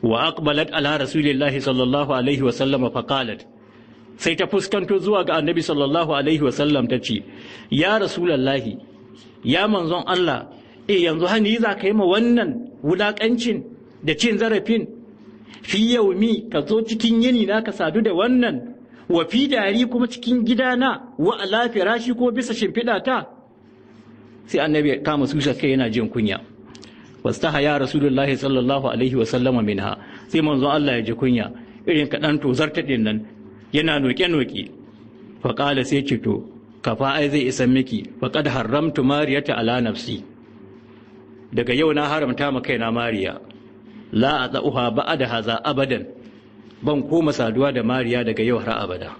Wa aqbalat ala rasulillahi sallallahu alaihi wa sallama fa qalat, sai ta fuskanto zuwa ga Annabi sallallahu alaihi wa sallam ta ce, ya rasulullahi, ya manzon Allah, yanzu hani za ka yi ma wannan wulakancin da cin zarafin? Fi yaumi, ka zo cikin yini na ka sadu da wannan, wa fi dari, kuma cikin gidana, wa ala firashi, ko bisa shimfiɗa ta. Sai Annabi ya kama susa kai yana jin kunya. Wastaha ya rasulullahi sallallahu alaihi wa sallama minha, sai manzon Allah ya ji kunya irin kaɗan tozarta ɗin nan, yana noke-noke. Fa qala, sai ce, to kafa, ai zai isa miki, faqad haramtu mariyata ala nafsi, daga yau na haramta ma kaina Mariya, la ata'uha ba'da haza abadan, ban koma saduwa da Mariya daga yau har abada.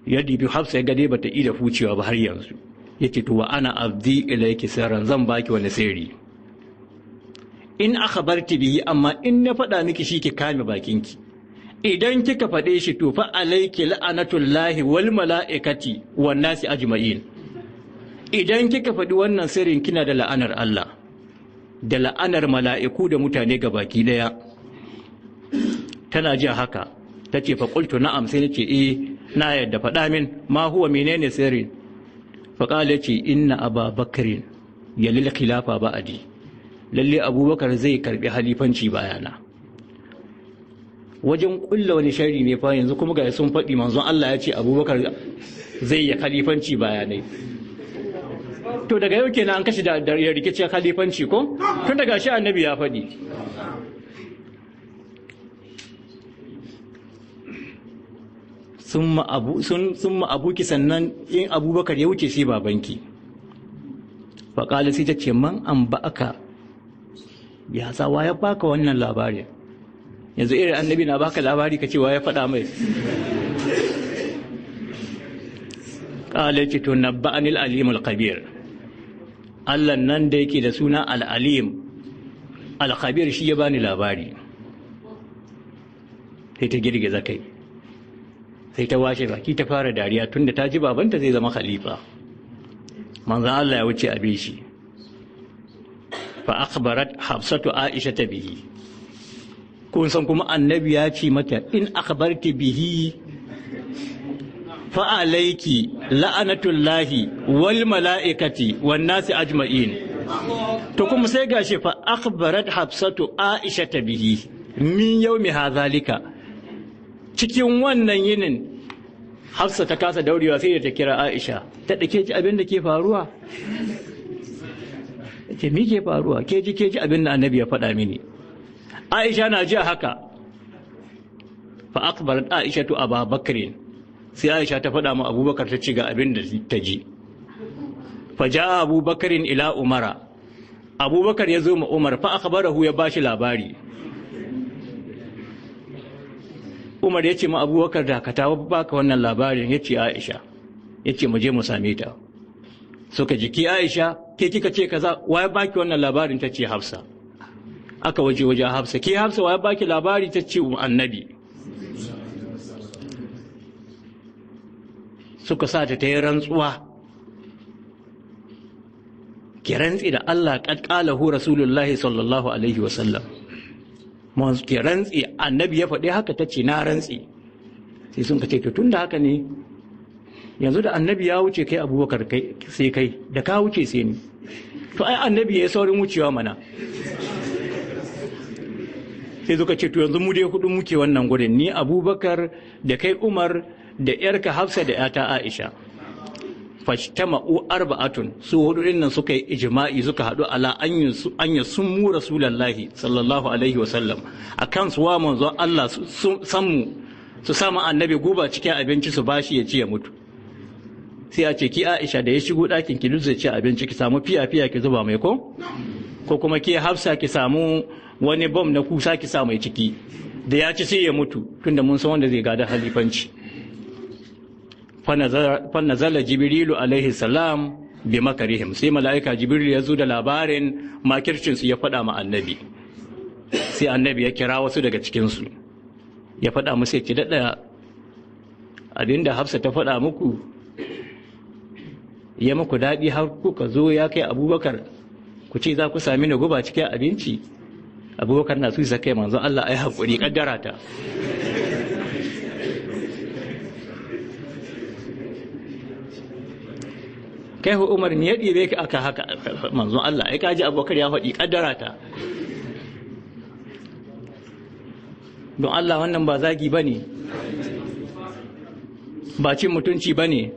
Ya dibi Hafsa ya gade bata ida fucewa ba har yanzu. Yace, to wa ana abdi ilayki sirran, zan baki wani sirri, in akhbarti bihi, amma in na faɗa miki shi ki kame bakinki. Idan kika faɗe shi, to fa alayki la'anatullahi wal mala'ikati wan nasi ajma'in. Idan kika faɗi wannan sirrin, kina da la'anar Allah da la'anar mala'iku da mutane gabaki daya. Tana ji haka ta ce, fa qultu na'am, sai nace, eh, na yadda, faɗa min, ma huwa, menene sirrin? Fa qala, ce, inna Aba Bakrin yalil khilafa ba'di, lalle Abubakar zai karbi halifanci bayana. Wajen kulla wani sharri ne fa, yanzu kuma ga sun faɗi, manzon Allah ya ce Abubakar zai yi khalifanci bayanai. To daga yau kenan an kashe da rikicin khalifanci ko? Tun daga shi Annabi ya faɗi. Summa abuki, sannan in Abubakar ya wuce sai babanki. Faƙali, sai ta ce, man an ba'aka ya sawa ya baka wannan labarin? Yanzu irin Annabi na baka labari ka cewa ya faɗa mai. Ƙala, ce, to nabba'anil alimul kabir, Allah nan da yake da suna al-alim al-khabir shi ya bani labari. Sai ta girgiza kai, sai ta washe baki ta fara dariya, tunda ta ji babanta zai zama khalifa. Manzon Allah ya wuce abe shi. Fa akhbarat Hafsatu Aisha ta bihi. Kun san kuma Annabi ya ce mata, in akhbarti bihi fa alayki la'anatullahi wal mala'ikati wan nasi ajma'in. To kuma sai gashi fa akhbarat Hafsatu Aisha ta bihi min yawmi hadhalika. Cikin wannan yinin Hafsa ta kasa daurewa, sai da ta kira Aisha ta dake ji abin da ke faruwa. Ce, mi ke faruwa? Ke ji, ke ji abin da Annabi ya faɗa mini. Aisha na ji haka, fa akbarat Aisha tu Aba Bakr, sai Aisha ta faɗa ma Abubakar, ta ci ga abin da ta ji. Fa jaa Abu Bakrin ila Umara, Abubakar ya zo ma Umar, fa akhbarahu, ya bashi labari. Umar ya ce ma Abubakar, dakata, baka wannan labarin? Ya ce, Aisha. Ya ce, mu je mu same ta. Suka jiki, Aisha, ke kika ce kaza? Waye baki wannan labarin? Ta ce, Hafsa. Aka waje waje Hafsa, ke Hafsa, waye baki labari? Ta ce, Annabi. Suka sa ta yi rantsuwa, ki rantsi da Allah, qad qalahu rasulullahi sallallahu alaihi wasallam, ki rantsi Annabi ya faɗi haka. Ta ce, na rantsi. Sai sun ka ce, to tun da haka ne, yanzu da Annabi ya wuce, kai Abubakar, kai sai kai, da ka wuce sai ni. To ai Annabi ya saurin wucewa mana. Sai suka ce, to yanzu mu dai hudu muke wannan gurin, ni Abubakar da kai Umar da yarka Hafsa da yata Aisha. Fashtama'u arba'atun, su hudu din nan suka yi ijma'i, suka haɗu ala an yasummu rasulullahi sallallahu alaihi wa sallam, akan su wa manzon Allah sammu, su sama Annabi guba cikin abinci, su bashi ya ci ya mutu. Sai a ce, ki Aisha, da ya shigo ɗakin ki zai ci abinci, ki samu fiya fiya ki zuba mai, ko kuma ke Hafsa, ki samu wani bom na kusa ki sa mai ciki, da ya ci sai ya mutu, tunda mun san wanda zai gada halifanci. Fa nazala Jibrilu alaihi salam. bi makarihim. Sai mala'ika Jibril ya zo da labarin makircin su ya faɗa ma annabi. Sai annabi ya kira wasu daga cikin su ya faɗa musu, ya ce daɗa abinda Hafsa ta faɗa muku ya muku daɗi har kuka zo ya kai Abubakar ku ce za ku sami ni guba cikin abinci. Abubakar na su kai manzon Allah ai hakuri kaddara ta. Kai hu Umar me ya ɗibe ka aka haka manzon Allah ai kaji Abubakar ya faɗi kaddara ta. Don Allah wannan ba zagi bane, ba cin mutunci bane.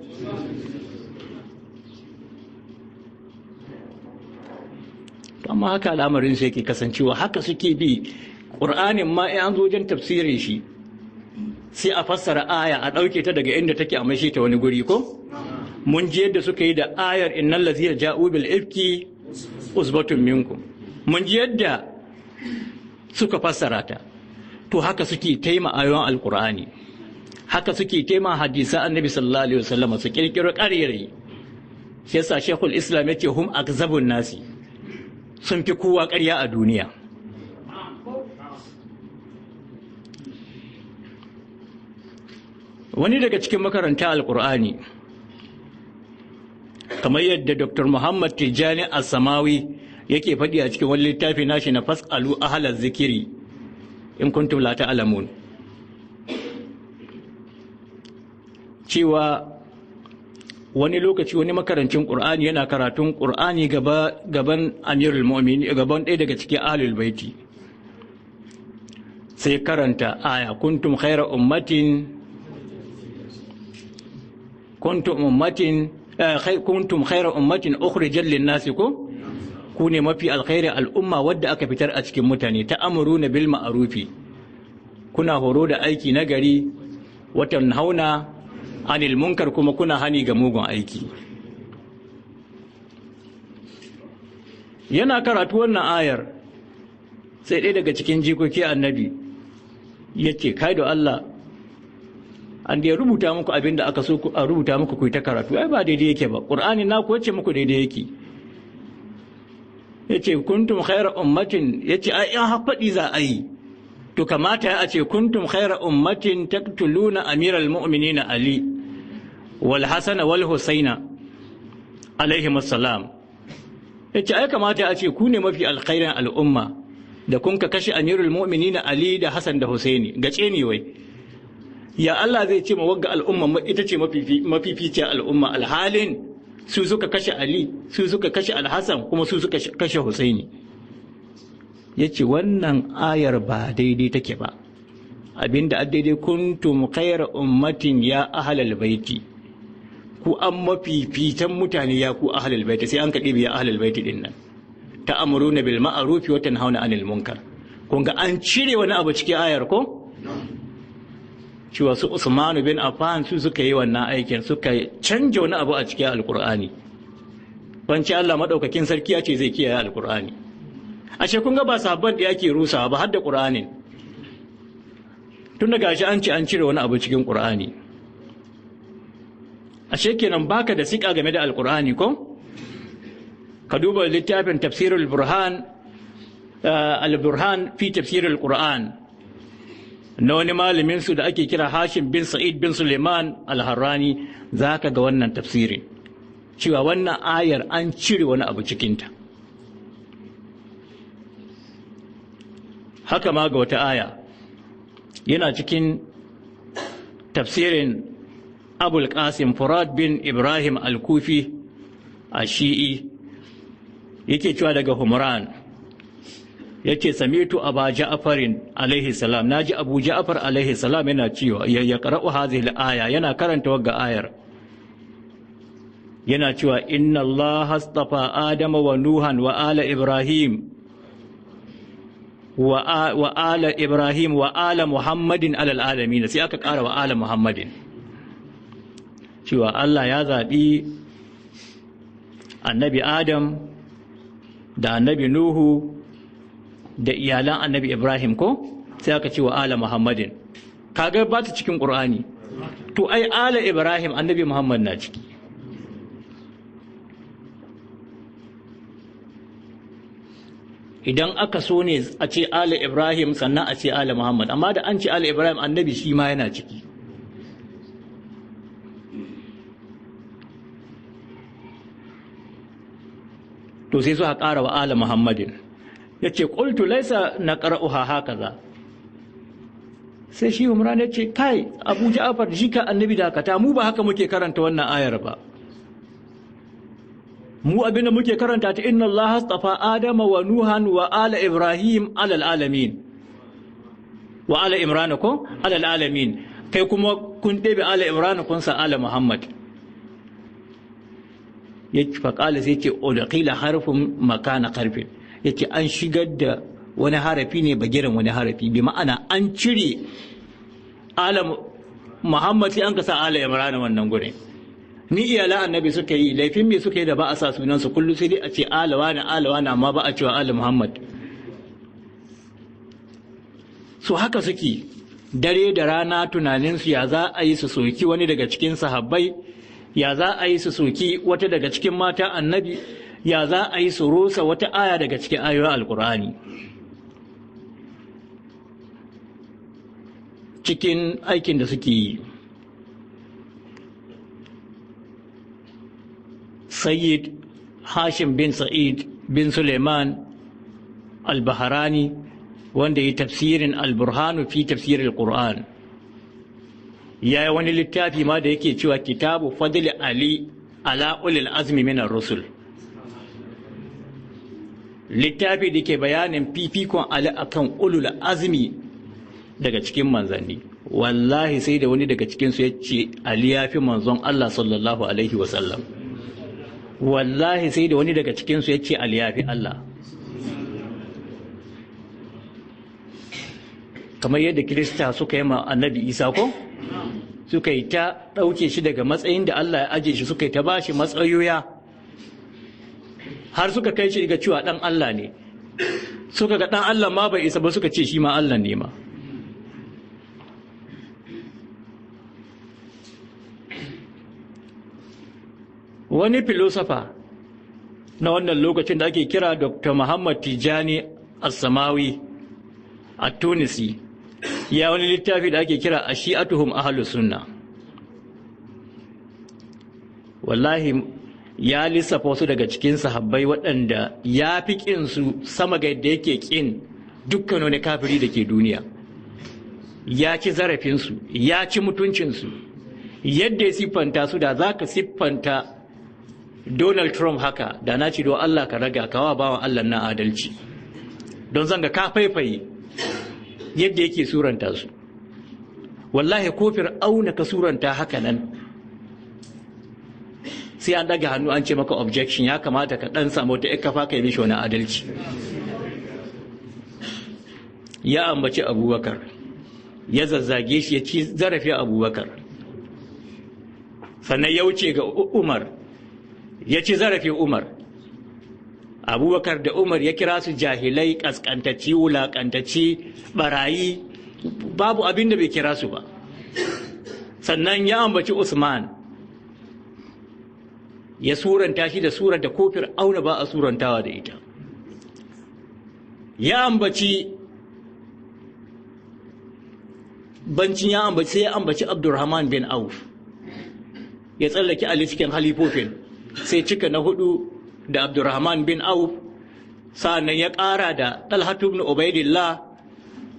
Amma haka al'amarin su yake kasancewa, haka suke bi Qur'anin ma in an zo wajen tafsirin shi sai a fassara aya a ɗauke ta daga inda take a maishe ta wani guri ko? Mun ji yadda suka yi da ayar innal ladzina ja'u bil ifki usbatun minkum, mun ji yadda suka fassara ta. To haka suke taima ayoyin alqur'ani, haka suke taima hadisa annabi sallallahu alaihi wasallam, su kirkiro ƙarerayi. Shi yasa Sheikhul Islam yace hum akzabun nasi, sun fi kowa ƙarya a duniya. Wani daga cikin makaranta alƙur'ani, kamar yadda Dr. Muhammad Tijjani As-Samawi yake faɗi a cikin wani littafi nashi na Fas'alu Ahlaz Zikiri in kuntum la ta'lamun, cewa wani lokaci wani makarancin Qur'ani yana karatun Qur'ani gaban Amirul Mu'minin, gaban ɗaya daga cikin Ahlul Baiti, sai karanta aya kuntum khayra ummatin kuntum ummatin kuntum khayra ummatin ukhrijat lin-nasi, ko ku ne mafi alkhairi al'umma wadda aka fitar a cikin mutane, ta'amuruna bil ma'rufi, kuna horo da aiki nagari, watan hauna anil munkar, kuma kuna hani ga mugun aiki. Yana karatu wannan ayar sai ɗaya daga cikin jikoki annabi ya ce kai da Allah, an da ya rubuta muku abin da aka so a rubuta muku ku yi ta karatu, ai ba daidai yake ba, ƙur'ani na ku yace muku daidai yake. Yace kuntum khayra ummatin, yace ai in hafaɗi za a yi to kamata ya ce kuntum khayra ummatin taqtuluna amiral mu'minina Ali wal Hasan wal Husaina alaihim assalam. Yace ai kamata ya ce ku ne mafi alkhairin al'umma da kun ka kashe amirul mu'minina Ali da Hasan da Husaini, gace ne wai. Ya Allah zai ce ma wagga al'umma ita ce mafificiyar al'umma, alhalin su suka kashe Ali, su suka kashe Al-Hasan, kuma su suka kashe Husaini. Yace wannan ayar ba daidai take ba, abinda daidai kuntum khayra ummatin ya ahlal baiti, ku an mafifitan mutane ya ku ahlal baiti, sai an kaɗe ya ahlal baiti din nan, ta'amuruna bil ma'ruf wa tanhauna 'anil munkar. Kun ga an cire wani abu cikin ayar ko? Cewa su Usmanu bin Affan su suka yi wannan aikin, suka canja wani abu a cikin Alkur'ani. Banci Allah madaukakin sarki ya ce zai kiyaye Alkur'ani. Ashe kun ga ba sahabban da yake rusawa ba, har da Qur'anin. Tun da gashi an ce an cire wani abu cikin Qur'ani. Ashe kenan baka da sika game da Alkur'ani ko? Ka duba littafin Tafsirul Burhan, Al-Burhan fi Tafsirul Qur'an, na wani malamin su da ake kira Hashim bin Sa'id bin Suleiman Al-Harrani, zaka ga wannan tafsirin cewa wannan ayar an cire wani abu cikinta. Haka ma ga wata aya yana cikin tafsirin Abul Qasim Furad bin Ibrahim Al-Kufi a Shi'i, yake cewa daga Humran, yace samitu Aba Ja'farin alaihi salam, naji Abu Ja'far alaihi salam yana cewa ya qara'u hadhihi al-aya, yana karanta wagga ayar, yana cewa inna Allah astafa Adama wa Nuhan wa ala Ibrahim wa ala Ibrahim wa ala Muhammadin alal alamin, sai aka ƙara wa ala Muhammadin, cewa Allah ya zaɓi annabi Adam da annabi Nuhu da iyalan annabi Ibrahim ko, sai aka ce wa ala Muhammadin. Kaga ba ta cikin Qur'ani. To ai ala Ibrahim annabi Muhammad na ciki. Idan aka so ne a ce ala Ibrahim sannan a ce ala Muhammad, amma da an ce ala Ibrahim annabi shi ma yana ciki. To sai suka ƙara wa ala Muhammadin. Ya ce ƙultu laisa na ƙara'uha haka za. Sai shi Umran ya ce kai Abu Ja'far shi ka annabi dakata, mu ba haka muke karanta wannan ayar ba. Mu abinda muke karanta ta inna Allah astafa Adama wa Nuhan wa ala Ibrahim alal alamin wa ala Imran ko alal alamin, kai kuma kun ɗebe ala Imran kun sa ala Muhammad. Ya faƙala sai ce udkhila harfun makana harfin, yace an shigar da wani harafi ne bagiran wani harafi, bi ma'ana an cire ala Muhammad sai an ka sa ala Imran wannan gurin. Ni iyalan annabi suka yi laifin me suka yi da ba a sa sunansu kullu sai dai a ce alawa na alawa na, amma ba a cewa ala Muhammad. So haka suke dare da rana tunaninsu ya za a yi su soki wani daga cikin sahabbai, ya za a yi su soki wata daga cikin mata annabi, ya za a yi su rusa wata aya daga cikin ayoyin alkur'ani. Cikin aikin da suke yi, Sayyid Hashim bin Sa'id bin Suleiman al-Baharani, wanda ya tafsirin al-Burhanu fi tafsirin al-Qur'an, ya yi wani littafi ma da yake cewa kitabu fadli Ali ala ulil azmi min ar-rusul, littafi da ke bayanin fifikon Ali akan ulul azmi daga cikin manzanni. Wallahi sai da wani daga cikinsu ya ce Ali ya fi manzon Allah sallallahu alaihi wasallam. Wallahi sai da wani daga cikinsu ya ce Ali ya fi Allah. Kamar yadda Kirista suka yi ma annabi Isa ko? Suka yi ta ɗauke shi daga matsayin da Allah ya aje shi, suka yi ta ba shi matsayoya har suka kai shi daga cewa ɗan Allah ne. Suka ga ɗan Allah ma bai isa ba, suka ce shi ma Allah ne ma. Wani filosofa na wannan lokacin da ake kira Dr. Muhammad Tijani As-Samawi a Tunisi ya wani littafi da ake kira Ashi'atuhum Ahlus Sunna. Wallahi ya lissafa wasu daga cikin sahabbai waɗanda ya fi ƙin su sama ga yadda yake ƙin dukkan wani kafiri da ke duniya. Ya ci zarafinsu, ya ci mutuncinsu, yadda ya siffanta su da za ka siffanta Donald Trump haka da na ce don Allah ka raga kawa bawan Allah na adalci, don zanga ka faifaye yadda yake suranta su. Wallahi ko Fir'auna ka suranta haka nan sai an daga hannu an ce maka objection, ya kamata ka dan samu wata kafa ka yi mishi wani adalci. Ya ambaci Abubakar, ya zazzage shi, ya ci zarafi Abubakar, sannan ya wuce ga Umar, ya ci zarafi Umar. Abubakar da Umar ya kira su jahilai, kaskantacci, wulakantacci, barayi, babu abin da bai kira su ba. Sannan ya ambaci Usman, ya suranta shi da surar da ko Fir'auna ba a surantawa da ita. Ya ambaci bancin ya ambaci sai ya ambaci Abdurrahman bin Auf, ya tsallake Ali cikin halifofin, sai cika na hudu da Abdurrahman bin Auf, sa'annan ya ƙara da Talhatu bin Ubaidillah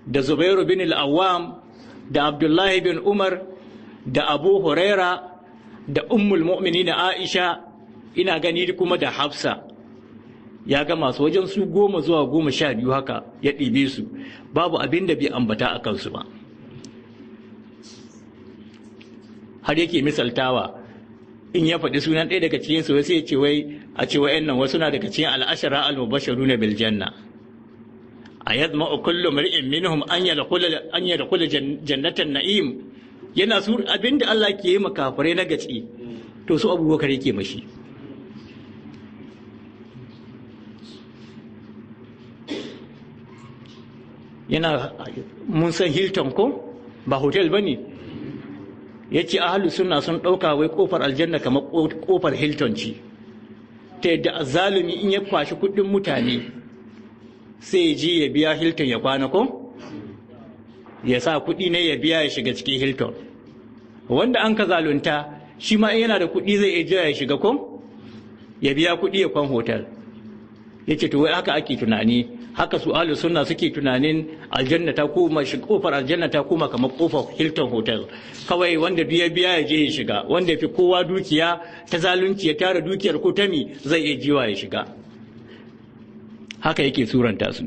da Zubairu bin Al-Awwam da Abdullahi bin Umar da Abu Huraira da Ummul Mu'minin Aisha, ina gani kuma da Hafsa. Ya ga masu wajen su 10 zuwa 12 haka ya ɗibe su, babu abin da bai ambata a kansu ba. Har yake misaltawa in ya faɗi sunan ɗaya daga cikin su sai ya ce wai a ce wa'annan wasu na daga cikin al'ashara al-mubashsharuna bil janna, ayadma'u kullu mar'in minhum an yadkhula jannatan na'im. Yana su abinda Allah ke yi makafirai na gaci, to su Abubakar yake mashi. Yana mun san Hilton ko ba hotel bane, yace ahlus sunna sun dauka wai kofar aljanna kamar kofar Hilton ce, ta yadda azzalumi in ya kwashi kudin mutane sai ji ya biya Hilton ya kwana ko ya sa kuɗi ne ya biya ya shiga cikin Hilton. Wanda an ka zalunta shi ma yana da kuɗi zai iya jira ya shiga ko ya biya kuɗi ya kwan hotel. Ya ce to wai haka ake tunani, haka su ahlus sunna suke tunanin aljanna ta koma, kofar aljanna ta koma kamar kofar Hilton Hotel, kawai wanda biya biya ya je ya shiga, wanda fi kowa dukiya ta zalunci ya tara dukiyar ko tami zai iya jiwa ya shiga. Haka yake suranta su.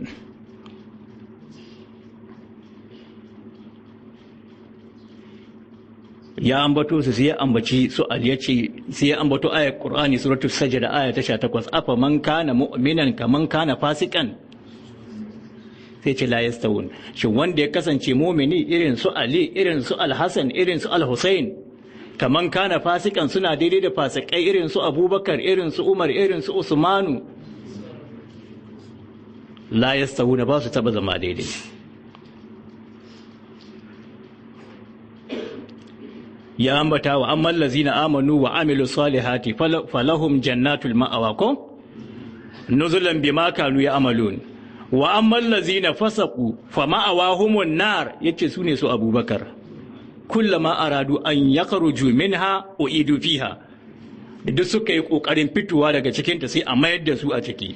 Ya ambato su, sai ya ambaci su al, yace sai ya ambato ayat Qur'ani suratul Sajda aya ta 18, afa man kana mu'minan kaman kana fasikan, sai ce la yastawun. Shin wanda ya kasance mu'mini irin su Ali, irin su Al-Hasan, irin su Al-Husain, kaman kana fasikan, suna daidai da fasikai irin su Abubakar, irin su Umar, irin su Usmanu? La yastawuna, ba su taba zama daidai. Ya ambata wa amman lazina amanu wa amilu salihati falahum jannatul ma'awa ko nuzulan bima kanu ya'malun, wa amman lazina fasaqu fa ma'awahumun nar, yace sune su Abubakar, kullama aradu an yakhruju minha uidu fiha, duk suka yi kokarin fitowa daga cikin ta sai a mayar da su a ciki.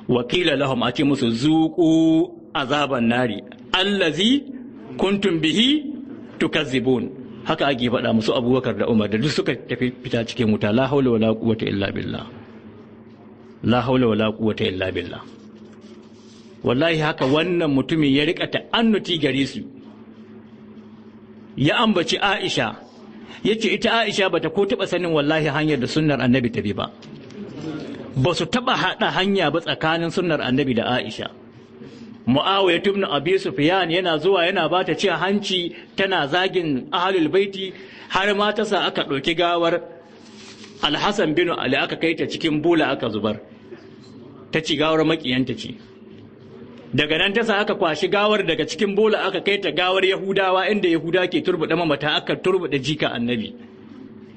Wa qila lahum, a ce musu zuqu azaban nari allazi kuntum bihi tukazzibun. Haka ake faɗa musu Abubakar da Umar da duk suka tafi fita cikin wuta. La haula wala quwwata illa billah, la haula wala quwwata illa billah. Wallahi haka wannan mutumin ya rika ta'annuti gare su. Ya ambaci Aisha, yace ita Aisha bata ko taba sanin wallahi hanyar da sunnar Annabi ta bi ba, ba su taba hada hanya ba tsakanin sunnar Annabi da Aisha. Muawiya ibn Abi Sufyan yana zuwa yana bata cin hanci, tana zagin ahlul baiti, har ma ta sa aka ɗauki gawar Al-Hasan bin Ali aka kai ta cikin bula aka zubar, ta ci gawar makiyanta ce. Daga nan ta sa aka kwashi gawar daga cikin bola aka kai ta gawar Yahudawa, inda Yahuda ke turbuɗe mamata, aka turbuɗe jika Annabi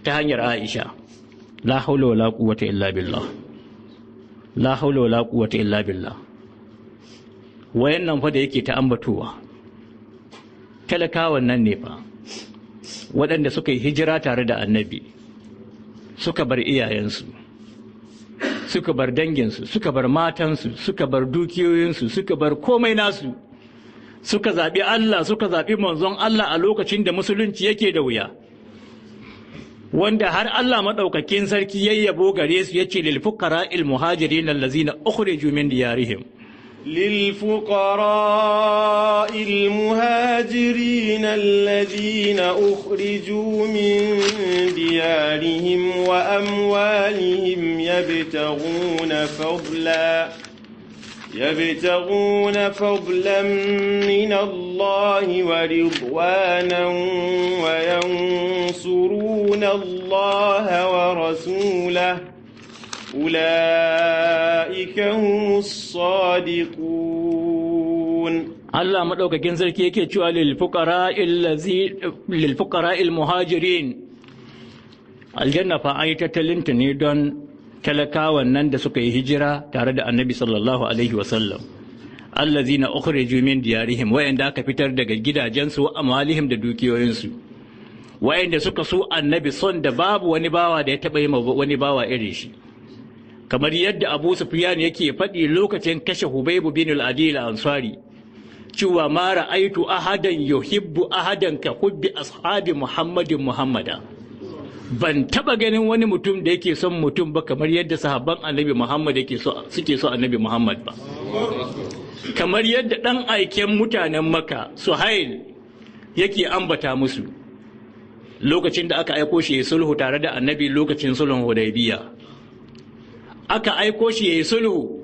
ta hanyar Aisha. La haula wala quwwata illa billah, la haula wala quwwata illa billah. Wayannan fa da yake ta ambatowa talakawan nan ne fa, waɗanda suka yi hijira tare da Annabi, suka bar iyayensu, suka bar danginsu, suka bar matansu, suka bar dukiyoyinsu, suka bar komai nasu, suka zaɓi Allah, suka zaɓi manzon Allah a lokacin da musulunci yake da wuya, wanda har Allah maɗaukakin sarki ya yabo gare su, yace lil fuqara'il muhajirin allazina ukhriju min diyarihim. للفقراء المهاجرين الذين أخرجوا من ديارهم وأموالهم يبتغون فضلا من الله ورضوانا وينصرون الله ورسوله أولئك هم الصادقون. Allah madaukakin sarki yake cewa lil fuqara'il muhajirin, aljanna fa ai tattalinta ne don talakawan nan da suka yi hijira tare da Annabi sallallahu alaihi wasallam, allazina ukhriju min diyarihim, wayanda aka fitar daga gidajensu wa amwalihim da dukiyoyinsu, wayanda suka so Annabi son da babu wani bawa da ya taba yi wani bawa irin shi. Kamar yadda Abu Sufyan yake faɗi lokacin kashe Hubayb bin al-Adil al-Ansari, cewa ma ra'aitu ahadan yuhibbu ahadan ka hubbi ashabi Muhammadin Muhammada. Ban taba ganin wani mutum da yake son mutum ba kamar yadda sahabban Annabi Muhammad yake so, suke so Annabi Muhammad ba. Kamar yadda dan aiken mutanen Makka Suhail yake ambata musu lokacin da aka aiko shi ya sulhu tare da Annabi lokacin sulhun Hudaybiya. Aka aiko shi ya yi sulhu,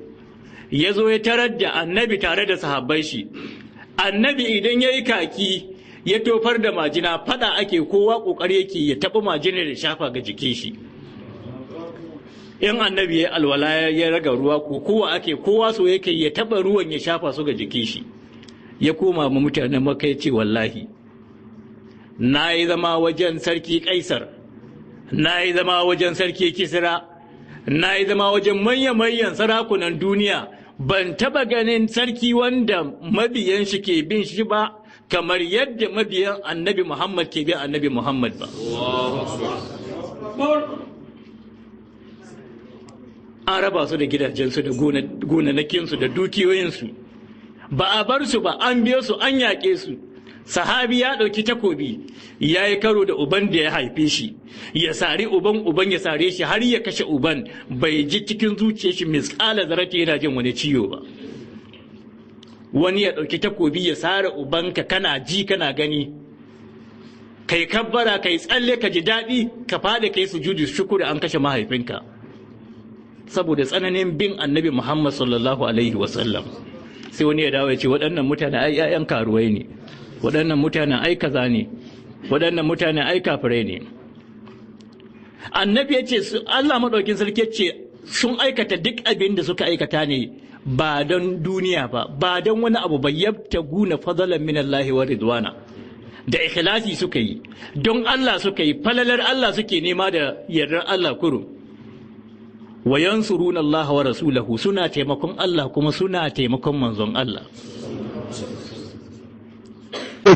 ya zo ya tarar da Annabi tare da sahabban shi. Annabi idan ya yi kaki ya tofar da majina, fada ake, kowa kokari yake ya taɓa majina da shafa ga jikin shi. In Annabi ya alwala ya raga ruwa, ko kowa ake, kowa so yake ya taɓa ruwan ya shafa su ga jikin shi. Ya koma ma mutanen Makka ya ce wallahi na yi zama wajen sarki Kaisar, na yi zama wajen sarki Kisra, na yi zama wajen manya-manyan sarakunan duniya, Ban taba ganin sarki wanda mabiyan shi ke bin shi ba kamar yadda mabiyan Annabi Muhammad ke bin Annabi Muhammad ba. An raba su da gidajensu da gonanakinsu da dukiyoyinsu, ba a bar su ba, an biyo su, an yaƙe su. Sahabi ya ɗauki takobi ya yi karo da uban da ya haife shi, ya sari uban, uban ya sare shi har ya kashe uban, bai ji cikin zuciyar shi misƙala zarati yana jin wani ciwo ba. Wani ya ɗauki takobi ya sare ubanka, kana ji kana gani, kai kabbara, kai tsalle, ka ji daɗi, ka faɗi kai sujudu shukuri, an kashe mahaifinka. Saboda tsananin bin Annabi Muhammad sallallahu alaihi wasallam. Sai wani ya dawo ya ce waɗannan mutane ai 'ya'yan karuwai ne, waɗannan mutane ai kaza ne, waɗannan mutane ai kafirai ne. Annabi ya ce, Allah maɗaukin sarki ya ce sun aikata duk abin da suka aikata ne ba don duniya ba, ba don wani abu ba, yabtaguna fadalan min Allah wa ridwana. Da ikhlasi suka yi, don Allah suka yi, falalar Allah suke nema da yardar Allah kurum. Wa yansuruna Allah wa rasulahu, suna taimakon Allah kuma suna taimakon manzon Allah.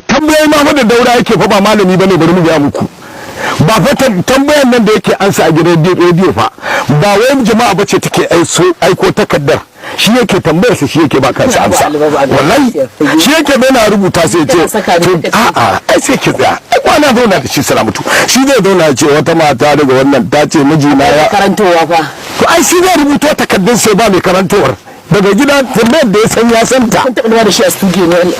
Tambayoyi ma da Daura yake fa ba malami bane, bari mu ga muku. Ba fa tambayan nan da yake ansa a gidan rediyo fa ba wai jama'a bace take aiko takardar, shi yake tambayar sa, shi yake ba kansa amsa. Wallahi shi yake bai na rubuta sai ce a'a ai sai ki tsaya, ai kwana zauna da shi salamatu, shi zai zauna ce wata mata daga wannan ta ce mijina ya karantowa fa, to ai shi zai rubuto takardun sai ba mai karantowar daga gida, tambayar da ya san ya san ta. Kun taɓa da shi a studio ne?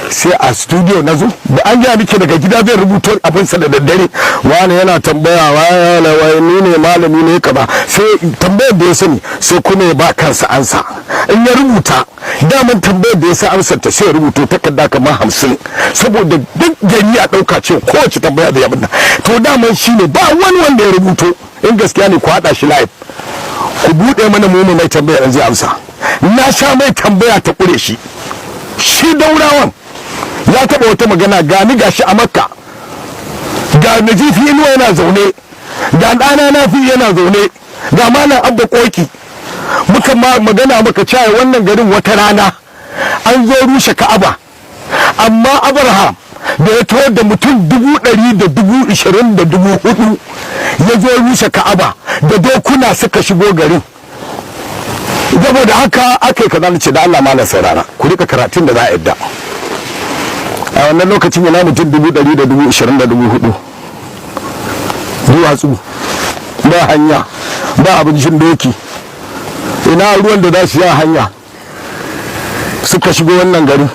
Sai a studio na zo da an gaya miki daga gida zai rubuto abinsa da daddare, wani yana tambaya wani wani ni ne malami ne kaza, sai tambayar da ya sani sai kuma ya ba kansa ansa. In ya rubuta daman tambayar da ya sa amsar ta, sai ya rubuto takarda kamar 50, saboda duk gari a ɗauka ce kowace tambaya da ya binna. To daman shi ne ba wani wanda ya rubuto, in gaskiya ne ku haɗa shi live, ku buɗe mana mu mai tambaya zai amsa. Na sha mai tambaya ta ƙure shi, shi Daurawan ya taɓa wata magana, gani gashi a Makka, ga Nazifi Inuwa yana zaune, ga ɗana Nafi yana zaune, ga Malam Abba Koki, muka magana muka cewa wannan garin wata rana an zo rushe Ka'aba, amma Abraham da ya taho da mutum 120,000 ya zo rushe Ka'aba, da dokuna suka shigo garin. Saboda haka aka yi kaza. Ce da Allah malam saurara, ku rika karatun da za a yadda. A wannan lokacin yana mutum 120,000, duwatsu ba hanya, ba abincin doki, ina ruwan da za su yi hanya suka shigo wannan gari,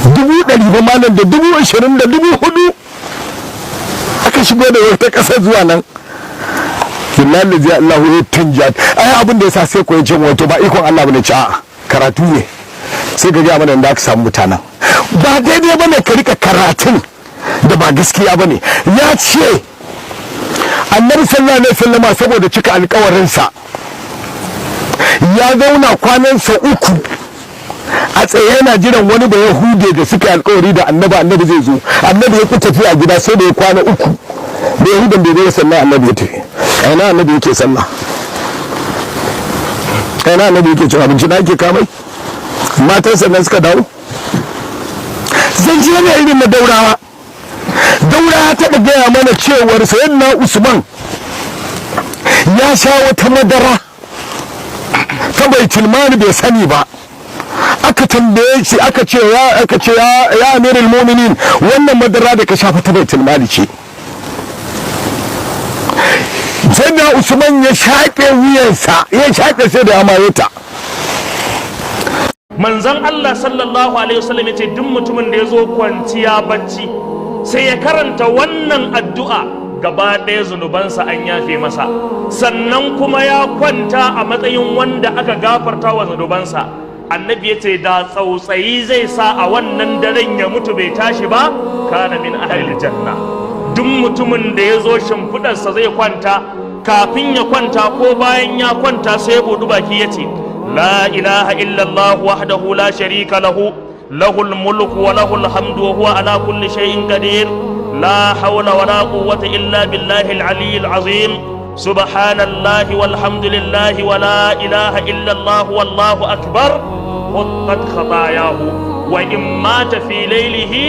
100,000 ba malam da 24,000 aka shigo da wata ƙasar zuwa nan. Billahi zai Allah ya tunja ai abin da yasa sai koyi cin wato ba ikon Allah bane, ci a'a karatu ne. Sai ka ga mana da aka samu mutanen ba daidai bane, ka rika karatun da ba gaskiya bane. Ya ce Annabi sallallahu alaihi wasallama saboda cika alƙawarinsa ya zauna kwanansa 3 a tsaye yana jiran wani ba Yahude da suka alƙawari da Annabi, Annabi zai zo, Annabi ya ku tafi a gida sai da ya kwana 3 da Yahudan bai zo, sannan Annabi ya tafi. Aina Annabi yake sallah? Aina Annabi yake cin abinci? Na ake kamai matan sannan suka dawo. Zan ji ne irin na Daurawa. Daurawa taɓa gaya mana cewar Sayyidina Usman ya sha wata madara ta baitulmani bai sani ba. Aka tambaye shi, aka ce ya amirul mu'minin, wannan madara da ka shafa ta baitulmali ce. Sayyidina Usman ya shaƙe wuyansa, ya shaƙe sai da amaye ta. Manzon Allah sallallahu alaihi wasallam yace duk mutumin da ya zo kwanciya bacci sai ya karanta wannan addu'a, gaba ɗaya zunubansa an yafe masa, sannan kuma ya kwanta a matsayin wanda aka gafarta wa zunubansa. Annabi yace da tsautsayi zai sa a wannan daren ya mutu bai tashi ba, kana min ahlil janna. Duk mutumin da ya zo shimfiɗarsa zai kwanta, kafin ya kwanta ko bayan ya kwanta sai ya buɗi baki ya ce la ilaha illallah wahdahu la sharika lahu lahul mulku wa lahul hamdu wa huwa ala kulli shay'in qadir la hawla wa la quwwata illa billahi al-aliyyil azim. Subhanallahi walhamdulillahi wala ilaha illallah wallahu akbar, huttat khatayahu wa in mata fi laylihi.